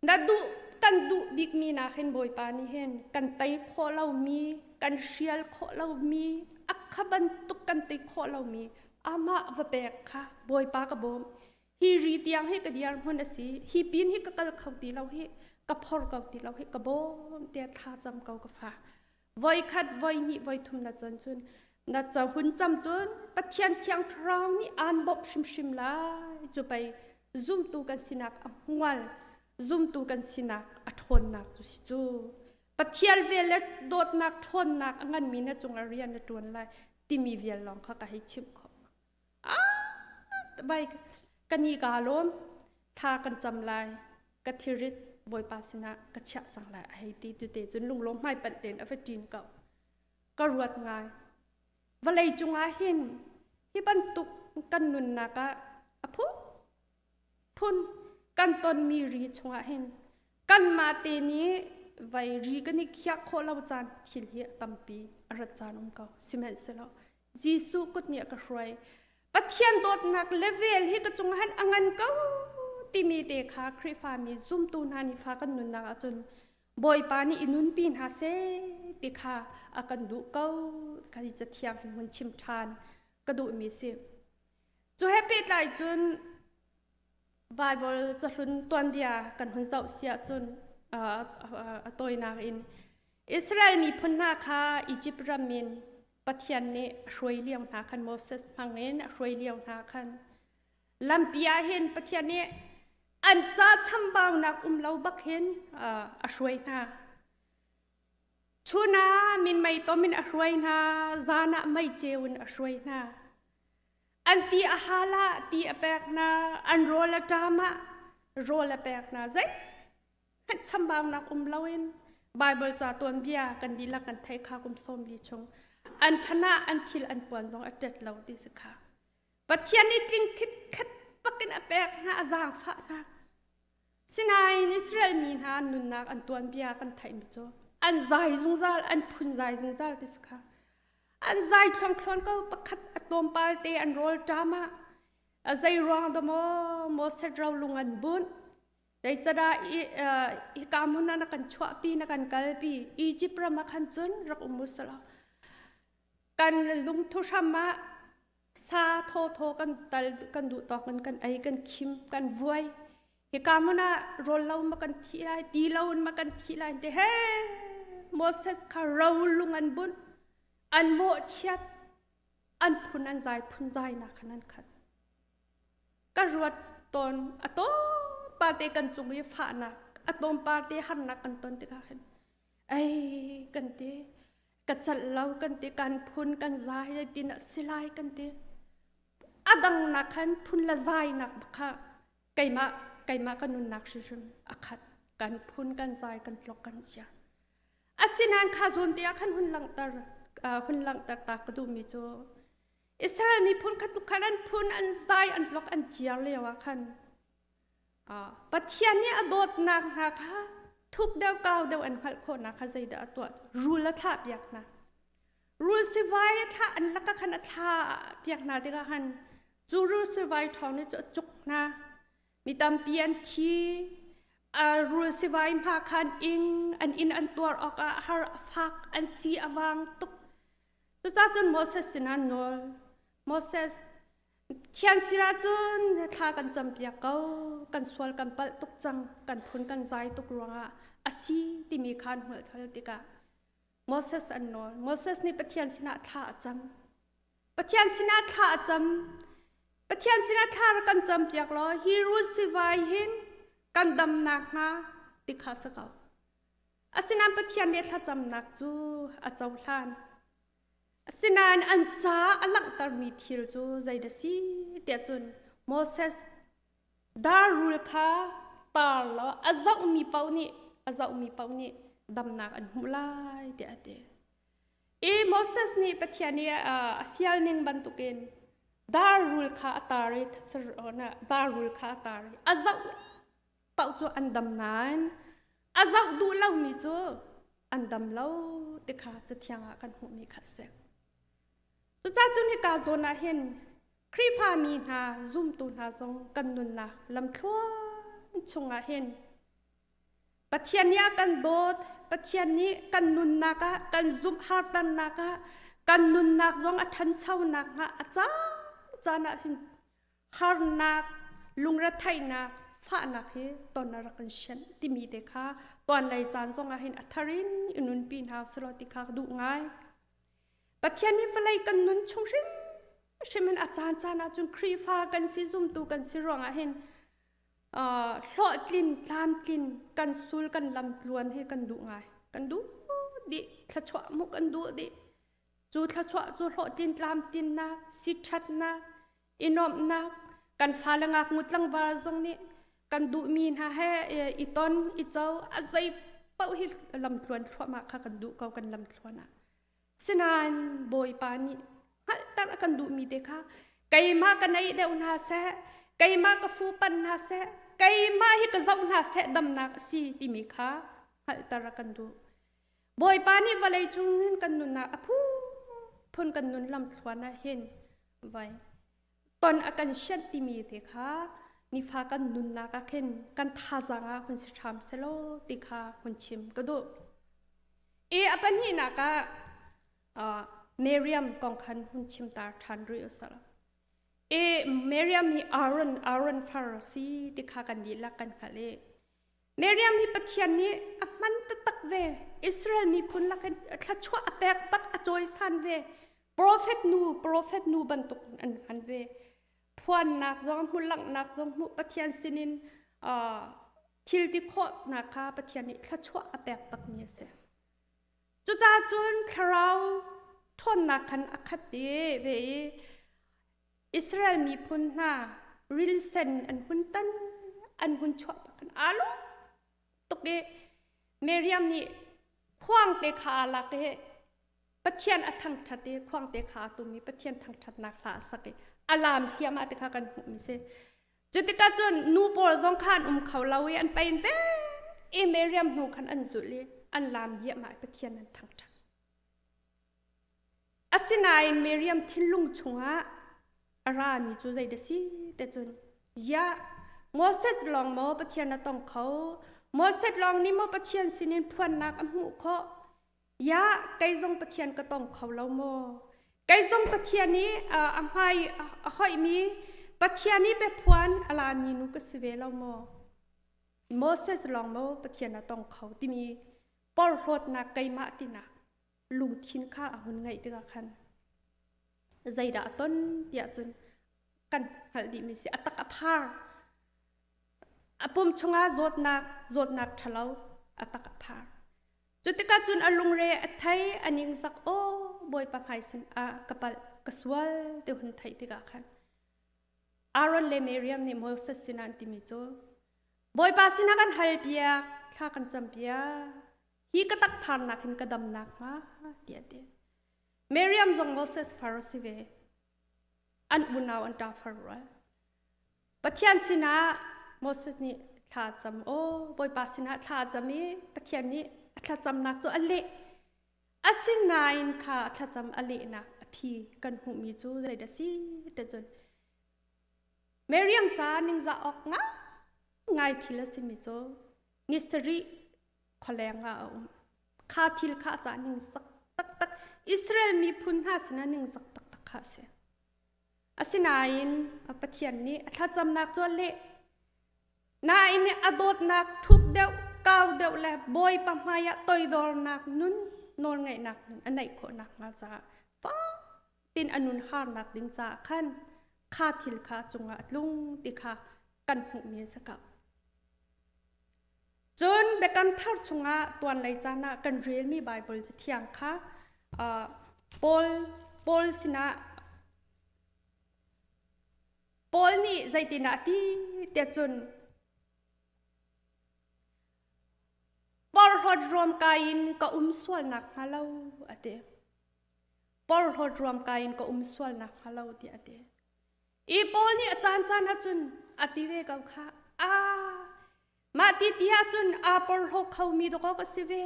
na duh kan duh bikmi nak hin Bawipa nih hin kan tei khawh lomi kan hrial khawh lomi a kha bantuk kan tei khawh lomi amah va pek kha Bawipa ka bawm hi ri tiang hi ka diar hmun a si hi pin hi ka kal kho ti lo hi ka phor ko ti lo hi ka bawm tiah thla cam ko ka fa voi khat voi hnih voi thum na can cun na ca hun cam cun Pathian thiang thlarau nih aan bawmh hrimhrim lai cu pei zumtu kan sinak a hmual zumtu kan sinak a ṭhawnnak cu si cu Pathian vel le dawtnak ṭhawnnak a nganmi na cungah rian na ṭuan lai timi vial lawng kha ka hei chimh khawh ah bai ka ni ka lawm tha kan cam lai ka thirit. Bawipa sinah ka chiah cang lai a hei ti tu te cun lunglawm hmai panh tein a va ṭin ko. Ka ruat ngai. Vawlei cungah hin hi bantuk kan nunnak ah a phu phun kan tonmi ri chungah hin kanmah te nih vai ri kan i khiah khawh lo caan thil hi a tampi a rat caan um ko. Sihmanhsehlaw Jesuh kut nih a ka hruai. Pathian dawtnak level hi ka cungah hin a ngan ko timi te kha Khrihfami zumtu hna nih fa kan nunnak ahcun Bawipa nih i nunpi hna seh ti kha a kan duh ko kha hi cathiang hin hun chim ṭhan ka duhmi si. Cu he pehtlai cun Bible cahlun tuanbia kan hun zoh si ahcun a tawinak in Israel miphun hna kha Egypt ram in Pathian nih a hruai lio hna khan Moses hmang in a hruai lio hna khan lampi ah hin Pathian nih an ca chambaunak um lo bak hin a hruai hna. Chun ah minmei tom in a hruai hna, zan ah meiceu in a hruai hna. An ti a hal ah ti a pek hna, an rawl a ṭam ah rawl a pek hna. Zei hmanh chambaunak um loin Bible ca tuanbia kan dihlak kan theih kha kum 40 chung. An phanah an thil an puan zong a ṭet lo ti si kha. Pathian nih tling khitkhet bakin a pek hna, a zaangfah hna. Sinain Israel mi hna an nunnak an tuanbia kan theihmi cu an zai zungzal, an phun zai zungzal ti si kha. An zai thluangthluan ko pakhat a tlawmpal te an rawl ṭam ah a zei ruang dah maw Moses rolung an bunh. Zeicadah hika hmun ah na kan chuahpi na kan kalpi Egypt ram ah khan cun rak um u selaw kan lungthu hram ah sa thawthaw kan tal kan duh tawk in kan ei kan khim kan vuai hika hmun ah rawl lo ma kan thi lai ti lo in ma kan thi lai te he Moses kha ro lung an bunh an mawhchiat an phun an zai phun zai nak khan an khat ka ruat tawn a tom pa te kan cung i fahnak a tom pa te harnak kan ton tikah khin ei kan ti ka calh lo kan ti kan phun kan zai tin a si lai kan ti a dang nak khan phun la zai nak kha keimah keimah ka nunnak hrimhrim a khat kan phun kan zai kan tlok kan chia asinain kha zawn te ah khan hun langhter hun langhter ta ka duhmi cu Israel miphun kha tukhan an phun an zai an tlok an ciar lio ah khan Pathian nih a dawtnak hna kha thuk deuh kau deuh an hngalh khawhnak kha zeidah a tuah? Rul a thlah piak hna. Rul sivai a thlah an lakah khan a thlah piak hna tikah khan cu rul sivai ṭhawng nih cu a cuk hna. Mi tampi an thi. Rul sivai hma khan ing an inn an tuar awkah har a fak an si a vang tuk. Cucaah cun Moses sinah an nawl. Moses Thian sir ahcun thla kan campiak ko, kan sual kan palh tuk cang, kan phun kan zai tuk ruangah a si timi kha an hngalh tikah Moses an nawl. Moses nih Pathian sinah thla a cam. Pathian sinah thla a cam. Pathian sinah thla rak kan campiak law hi rul sivai hin kan dam nakhnga ti kha si ko. Asinain Pathian nih thlacamnak cu a cohlan. Asinain an ca a langhtermi thil cu zeidah si tiah cun Moses dar rul kha tar law a zohmi paoh nih a zohmi paoh nih damnak an hmuh lai tiah a ti. I Moses nih Pathian nih a fial ning bantukin dar rul kha a tar i dar rul kha a tar i a zoh paoh cu an dam nain a zoh duh lomi cu an dam lo ti kha cathiang ah kan hmuhmi kha a si. Cucaah cun hika zawn ah hin Khrihfami hna zumtu hna zong kan nunnak lamthluan chungah hin Pathian nih a kan dawt, Pathian nih kan nunnak ah kan zumh hartannak ah kan nunnak zong a ṭhanchonak hnga a caan caan ah hin harnak lungretheihnak fahnak hi ton a rak kan sianh timi te kha tuan lei caan zong ah hin a thar in i nunpi hna usih ti kha ka duh ngai Pathian nih vawlei kan nun chung hrim hrim in a caan caan ah cun Khrihfa kan si zumtu kan si ruangah hin hlawhtlin tlamtlin kan sul kan lam tluan hi kan duh ngai kan duh dih thluachuah mu kan duh dih cu thluachuah cu hlawhtlin tlamtlinnak si ṭhatnak i nuamhnak kan fale ngaknu tlangval zong nih. Kan duhmi hna he i ton i co a zei paoh hi lamtluan thluahmah kha kan duh ko kan lamthluan ah. Sinain Bawipa nih hngalhter a kan duhmi te kha keimah ka neih deuh hna seh, keimah ka fupan hna seh, keimah hi ka zoh hna seh damnak a si timi kha hngalhter a kan duh. Bawipa nih vawlei cung hin kan nunnak a phunphun kan nun lamthluan ah hin vai ton a kan sianh timi te kha nifa kan nunnak ah khin kan thazaang ah hun si hram selaw ti kha hun chim ka duh. I a pahnihnak ah Miriam kong khan hun chim tar ṭhan rih usala. I Miriam hi Aaron Aaron far si ti kha kan dihlak kan hngalh i Miriam hi Pathian nih a hman taktak ve. Israel miphun lakin thluachuah a pek bak a cawisan ve. Prophet nu, prophet nu bantuk an hman ve. Phuannak zong hmulanghnak zong hmuh Pathian sinin thil ti khawhnak kha Pathian nih thluachuah a pek bakmi a si. Cucaah cun thlarau ṭhawnnak khan a khat i ve i Israel miphun hna rilsen an hun tan an hun chuah bak in aa lawm tuk i Miriam nih khuangte kha aa lak i Pathian a thangṭhat i khuangte kha aa tum i Pathian thangṭhatnak hla a sak i a laam hliahmah ti kha kan hmuhmi si. Cu tikah cun nu pawl zong kha an um kho lo i an pain ve i Miriam hnu khan an zulh i an laam diahmah i Pathian an thangṭhat. Asinain Miriam thinlung chungah a rami cu zei dah si te cun ya Moses lawng maw Pathian a tong kho Moses lawng nih maw Pathian sinin phuannak a hmuh khawh ya kei zong Pathian ka tong kho lo maw kei zong Pathian nih a hmai a hoihmi Pathian nih biaphuan a lami nu ka si ve lo maw Moses lawng maw Pathian a tong kho timi porhlawtnak keimah tinak lungthin kha a hun ngeih tikah khan zeidah a ton tiah cun kan hngalh dihmi si a tak a phar a pum chungah zawtnak zawtnak ṭhalo a tak a phar cu tikah cun a lungre a thei a ningzak aw bawipa hmai sin ah ka palh ka sual ti hun theih tikah khan Aaron le Miriam nih Moses sinah an timi cu Bawipa sinah kan hal piak thla kan cam piak hi ka tak pharnak hin ka dam nakhnga tiah a ti. Miriam zong Moses far a si ve. An unau an ṭa far rual. Pathian sinah Moses nih thla cam aw Bawipa sinah thla cam i Pathian nih a thlacamnak cu a leh. Asinain kha a thlacam a lehnak a phi kan hmuhmi cu zeidah si te cun Miriam ca ningzah awk ngai thil a simi cu ni sarih khualeng ah a um. Kha thil kha a cah ningzak taktak Israel miphun hna sinah ningzak taktak kha a si. Asinain Pathian nih a thlacamnak cu a leh. Nain a dawtnak thuk deuh, kau deuh le Bawipa hmaiah toidornak nun, nawlngaihnak nun a neih khawh nakhnga caah fak tin a nun harnak ding caah khan kha thil kha cungah a tlung ti kha kan hmuhmi a si ko. Cun Biakam Thar chungah tuanlei caan ah kan relmi Baibal Cathiang kha Paul Paul sinah Paul nih zeitinah a ti tiah cun porhlawt ruamkai in ka um sual nakhnga lo a ti. Porhlawt ruamkai in ka um sual nakhnga lo tiah a ti. I Paul nih a caancaan ahcun a ti ve ko kha. Ah, mah ti ti ahcun aa porhlaw khomi dawk a si ve.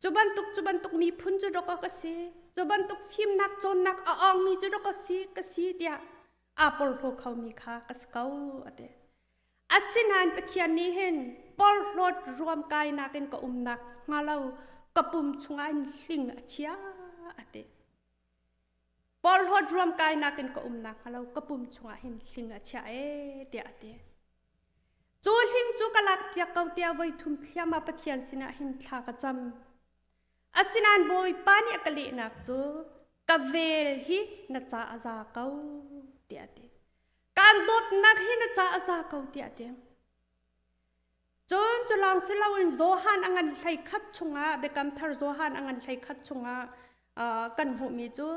Cu bantuk cu bantuk miphun cu dawk ka si. Cu bantuk fimnak cawnnak a awngmi cu dawk ka si ka si tiah aa porhlaw khomi kha ka si ko a ti. Asinain Pathian nih hin porhlawt ruamkainak in ka umnak hnga lo ka pum chungah hin hling a chia a ti. Porhlawt ruamkainak in ka um nakhnga lo ka pum chungah hin hling a chiah ee tiah a ti. Cu hling cu ka lakpiak ko tiah voi thum thliam ah Pathian sinah hin thla ka cam. Asinain Bawipa nih a ka lehnak cu ka vel hi na ca a za ko tiah a ti. Kaan dawtnak hi na ca a za ko tiah a ti. Cun cu lawng si loin Johan a ngan hlei khat chungah Biakam Thar Johan a ngan hlei khat chungah kan hmuhmi cu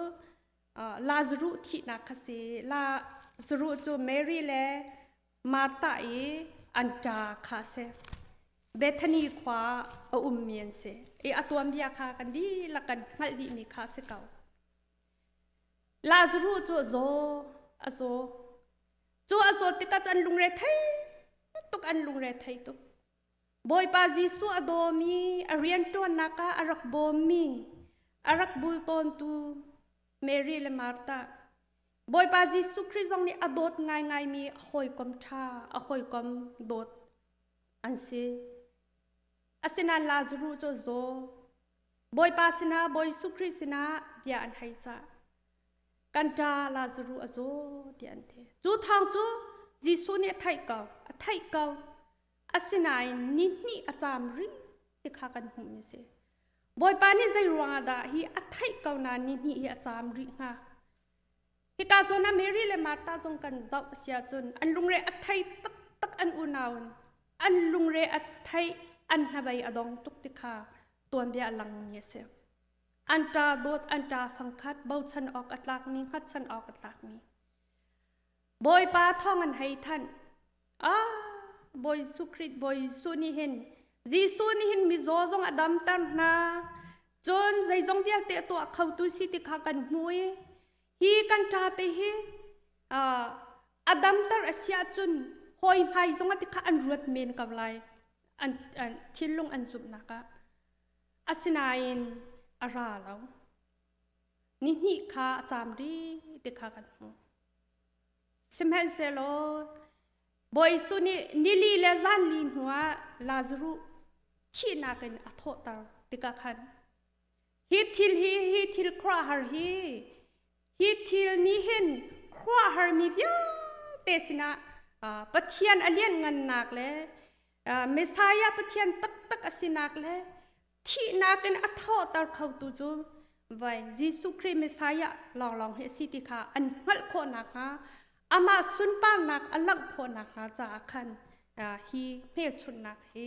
Lazaruh thihnak kha si. Lazaruh cu Mary le Martha i An ṭa kha a si. Bethany khua a ummi an si. I a tuanbia kha kan dihlak kan hngalh dihmi kha a si ko. Lazaruh cu a zaw, a zaw. Cu a zawt tikah cu an lungre thei tuk, an lungre thei tuk. Bawipa Jesuh a dawmi, a rianṭuannak ah a rak bawmmi, a rak bultawntu Mary le Martha. Bawipa Jesuh Khrih zong nih a dawt ngaingaimi a hawikom ṭha, a hawikom dawt an si. Asinain Lazaruh cu a zaw. Bawipa sinah, Bawi Jesuh Khrih sinah bia an hei cah. Kan ṭa Lazaruh a zaw tiah an ti. Cu thawng cu Jesuh nih a theih ko, a theih ko. Asinain ni hnih a caam rih ti kha kan hmuhmi si. Bawipa nih zei ruangah dah hi a theih ko nain ni hnih hi a caam rih hnga? Hika zawn ah Mary le Martha zong kan zoh a si ahcun an lungre a thei taktak an unau in an lungre a thei an hnabei a dong tuk ti kha tuanbia a langmi a si. An ṭa dawt an ṭa fangkhat bochan awk a tlakmi hngatchan awk a tlakmi. Bawipa thawng an hei thanh. Ah, Bawi Jesuh Khrih Bawi Jesuh nih hin Jesuh nih hin mizaw zong a damter hna. Cun zeizong vialte a tuah khotu si ti kha kan hmu i hi kan ṭa te hi a damter a si ahcun hawi hmai zong ah ti kha an ruat men ko lai an, an thinlung an zumhnak ah asinain a ra lo ni hnih kha a caam rih ti kha kan hmu Sihmanhsehlaw Bawi Jesuh nih nili le zanli hnuah Lazaruh thihnak in a thawhter tikah khan hi thil hi hi thil khuaruahhar hi hi thil nih hin khuaruahharmi vialte sinah Pathian a lianhngannak le Messiah Pathian taktak a sinak le thihnak in a thawhter khotu cu vai Jesuh Khrih Messiah lawnglawng hi a si ti kha an hngalh khawh nakhnga amah sunparnak a langh khawh nakhnga caah khan hi hmelchunhnak hi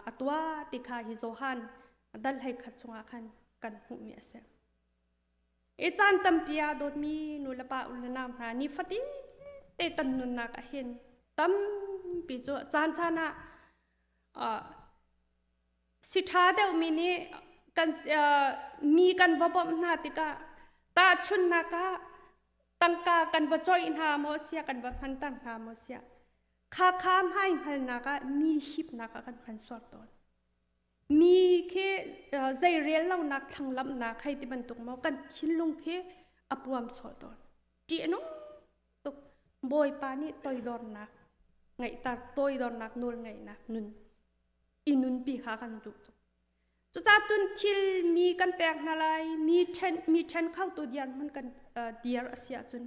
a tuah ti kha hi Johan dal hlei khat chungah khan kan hmuhmi a si. I caan tampi ah dawtmi nu le pa u le nau hna nifatin te tan nunnak ah hin tampi cu caan caan ah Si ṭha deuhmi nih kan mi kan va bawmh hna tikah tahchunhnak ah tangka kan va coih hna maw sia kan va hmanter hna maw sia kha kha hmai hngalnak ah mi hipnak ah kan hman sual tawn. Mi khi zei rel lonak thlanglamhnak hei ti bantuk maw kan thinlung khi a puam sual tawn. Ṭih a nung tuk. Bawipa nih toidornak ngeihter toidornak nawl ngeihnak nun i nunpi kha kan duh tuk. Cucaah tun thil mi kan pek hna lai, mi ṭhen mi ṭhen khotu dirhmun kan dir a si ahcun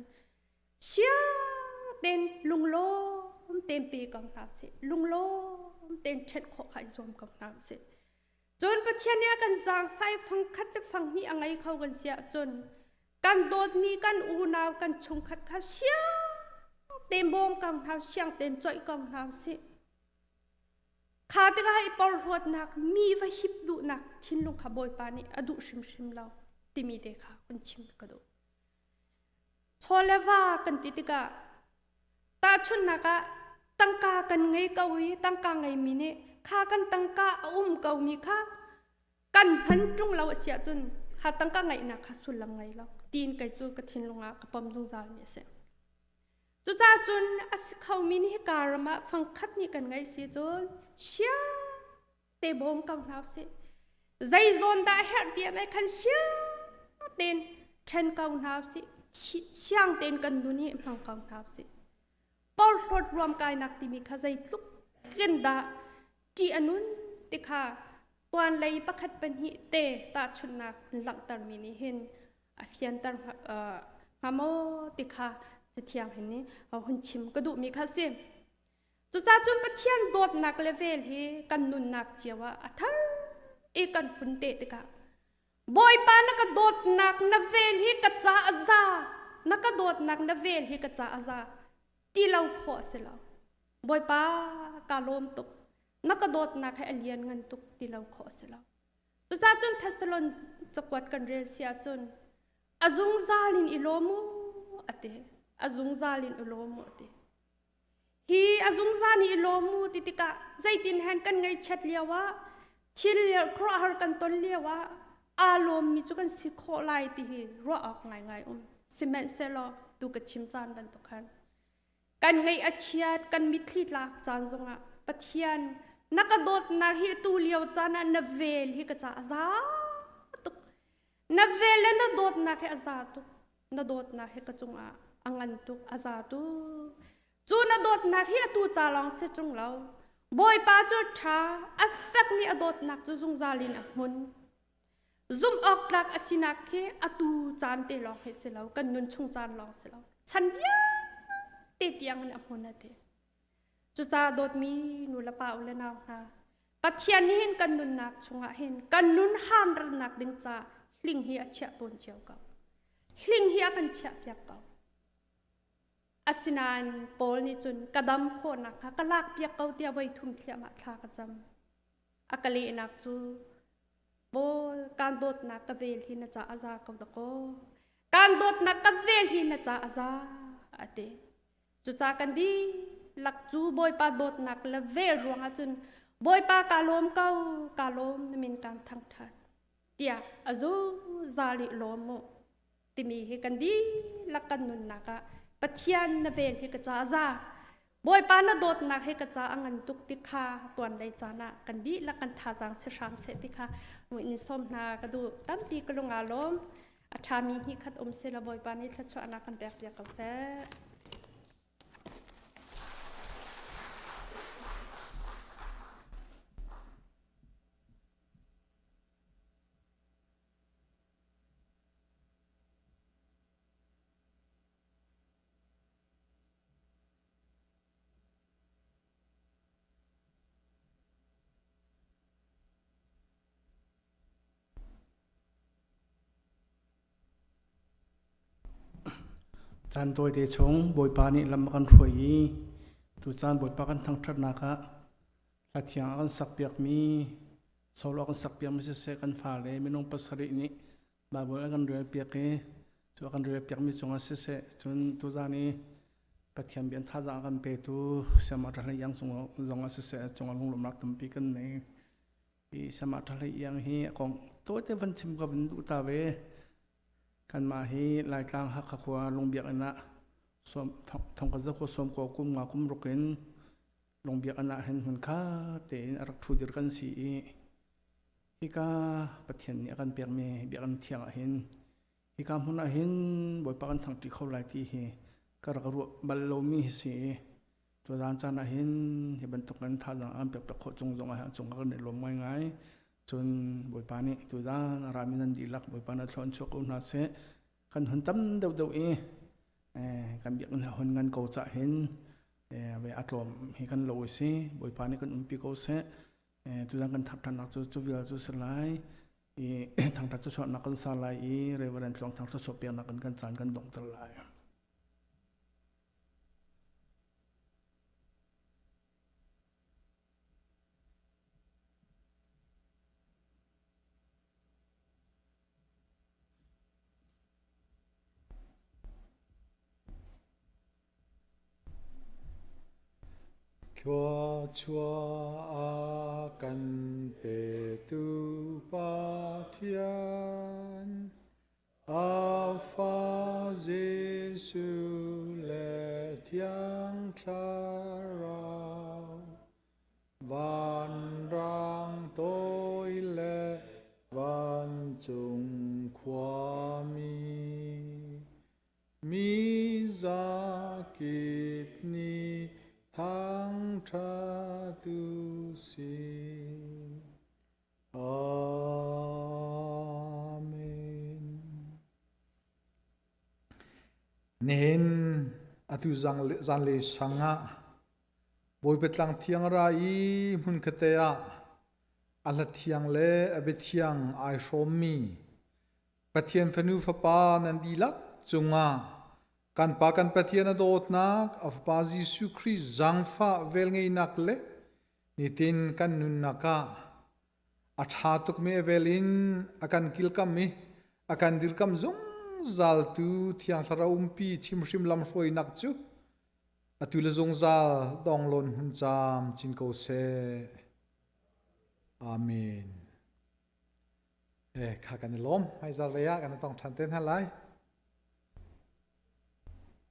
siang tein lunglawm tein pe ko hna usih. Lunglawm tein ṭhen khawh kha i zuam ko hna usih. Cun Pathian nih a kan zaangfah i fangkhat le fanghnih a ngei kho kan si ahcun kan dawtmi kan unau kan chungkhat kha siang tein bawm ko hna siang tein coih ko hna usih. Kha tikah i porhlawtnak, mi va hip duhnak thinlung kha Bawipa nih a duh hrimhrim lo timi te kha hun chim ka duh. Chaw le va kan ti tikah tahchunhnak ah tangka kan ngei ko i tangka ngeimi nih kha kan tangka a um komi kha kan hman ṭung lo a si ahcun kha tangka ngeihnak kha sullam ngei lo tiin kei cu ka thinlung ah ka pom zungzalmi a si. Cucaah cun a si khomi nih hika ram ah fangkhat nih kan ngeih si cun siang te bawm ko hna usih. Zei zawn dah herh ti ah khan siang tein ṭhen ko hna usih. Siang tein kan nun hi hmang ko hna usih. Porhlawt ruamkainak timi kha zeitluk tlin dah ṭih a nun ti kha tuan lei pakhat pahnih te tahchunhnak langhtermi nih hin a fianter hnga maw ti kha Cathiang hin nih hun chim ka duhmi kha si. Cucaah cun Pathian dawtnak le vel hi kan nunnak cio ah a thar i kan hun teh tikah Bawipa na ka dawtnak na vel hi ka ca a za na ka dawtnak na vel hi ka ca a za ti lo khawh a si lo. Bawipa ka lawm tuk na ka dawtnak hi a lian ngan tuk ti lo khawh a si lo. Cucaah cun Thessalon cakuat kan rel si ahcun a zungzal in i lawm u a ti. A zungzal in i lawm u a ti. Hi a zungzal nih i lawm mu ti tikah zeitin hen kan ngaihchiat lio ah thil khuaruahhar kan ton lio ah aa lawmmi cu kan si khawh lai ti hi ruah awk ngaingai um. Sihmanhsehlaw tu ka chim caan bantuk khan kan ngaih a chiat kan mitthli tlak caan zongah Pathian na ka dawtnak hi tu lio caan ah na vel hi ka ca a za tuk. Na vel le na dawtnak hi a za tuk. Na dawtnak hi ka cungah a ngan tuk, a za tuk. Cu na dawtnak hi atu ca lawng si ṭung lo. Bawipa cu ṭha, a fek nih a dawtnak cu zungzal in a hmun. Zumh awk tlak a sinak khi atu caan te lawng hi si lo, kan nun chung caan lawng si lo. Chan vialte tiang in a hmun a ti. Cucaah dawtmi nu le pa u le nau hna, Pathian nih hin kan nunnak chungah hin kan nun hamrannak ding ca hling hi a chiah tawn cio ko. Hling hi a kan chiah piak ko. Asinain Paul nih cun ka dam khawh nakhnga ka lak piak ko tiah voi thum thliahmah thla ka cam. A ka lehnak cu Paul kaan dawtnak ka vel hi na ca a za ko dakaw. Kaan dawtnak ka vel hi na ca a za a ti. Cucaah kan dihlak cu Bawipa dawtnak le vel ruangah cun Bawipa kaa lawm ko, kaa lawm na min kaan thangṭhat tiah a zungzal i lawm mu timi hi kan dihlak kan nunnak ah Pathian na vel hi ka ca a za. Bawipa na dawtnak hi ka ca a ngan tuk ti kha tuan lei caan ah kan dihlak kan thazaang si hram seh ti kha in sawm hna ka duh. Tampi ka lung aa lawm. A ṭhami hnih khat um seh law Bawipa nih thluachuahnak kan pekpiak ko seh. Caan tawite chung Bawipa nih lam a kan hruai i tucaan Bawipa kan thangṭhatnak ah hla thiang a kan sakpiakmi solo a kan sakpiakmi siseh kan fale minung pasarih nih Baibal a kan relpiak i cu a kan relpiakmi cungah siseh cun tuzaan i Pathian bia thazaang a kan petu Siamah Ṭahlei Iang cung zongah siseh cungah lunglawmhnak tampi kan nei. Hi Siamah Ṭahlei Iang hi a kong tawite van chim ka van duh ta ve. Kanmah hi Laitlang Hakha khua Lungbiakinn ah thong ka zako sawm ko kum nga kum ruk in Lungbiakinn ah hin hmun kha tein a rak ṭhu dir kan si i Hika Pathian nih a kan pekmi biakinn thiang ah hin hika hmun ah hin Bawipa kan thangṭi kho lai ti hi ka rak ruah bal lomi hi si i tuzaan caan ah hin hi bantuk in thazaang an pek pek khawh cung zong ah cung kan i lawm ngaingai. Cun Bawipa nih tuzaan a rami nan dihlak Bawipa na thlon chuak ko hna seh. Kan hun tam deuhdeuh i kan biakinn hun ngan ko cah hin ve a tlawm hi kan lo i si Bawipa nih kan umpi ko seh. Tuzan kan thangṭhatnak cu cu vial cu si lai i thangṭhat cu chuahnak kan sa lai i Reverend Tluang Thang thluachuah peknak in kan caan kan donghter lai. Thluachuah a kan petu Pathian, a Fa Jesuh le Thiang Thlarau, vanrang toi le vancung khuami, Mi zakip nih thangṭhat u sih. Amen. Nihin atu zanlei sang ah Bawipa tlang thiang ra i hmunkhat ah a hla thiang le a bia thiang ai hrawmmi Pathian fanu fapa nan dihlak cungah kan Pa kan Pathian a dawtnak, a Fapa Jesuh Khrih zaangfah velngeihnak le nitin kan nunnak ah a ṭha tukmi a vel in a kan kilkam i a kan dirkam zungzaltu Thiang Thlarau umpi chimhrim lamhruainak cu. Atu le zungzal donglawn hun caam chin ko seh. Amen. Eh, kha kan i lawm. Hmaizar lei ah kan i tong ṭhan te hna lai.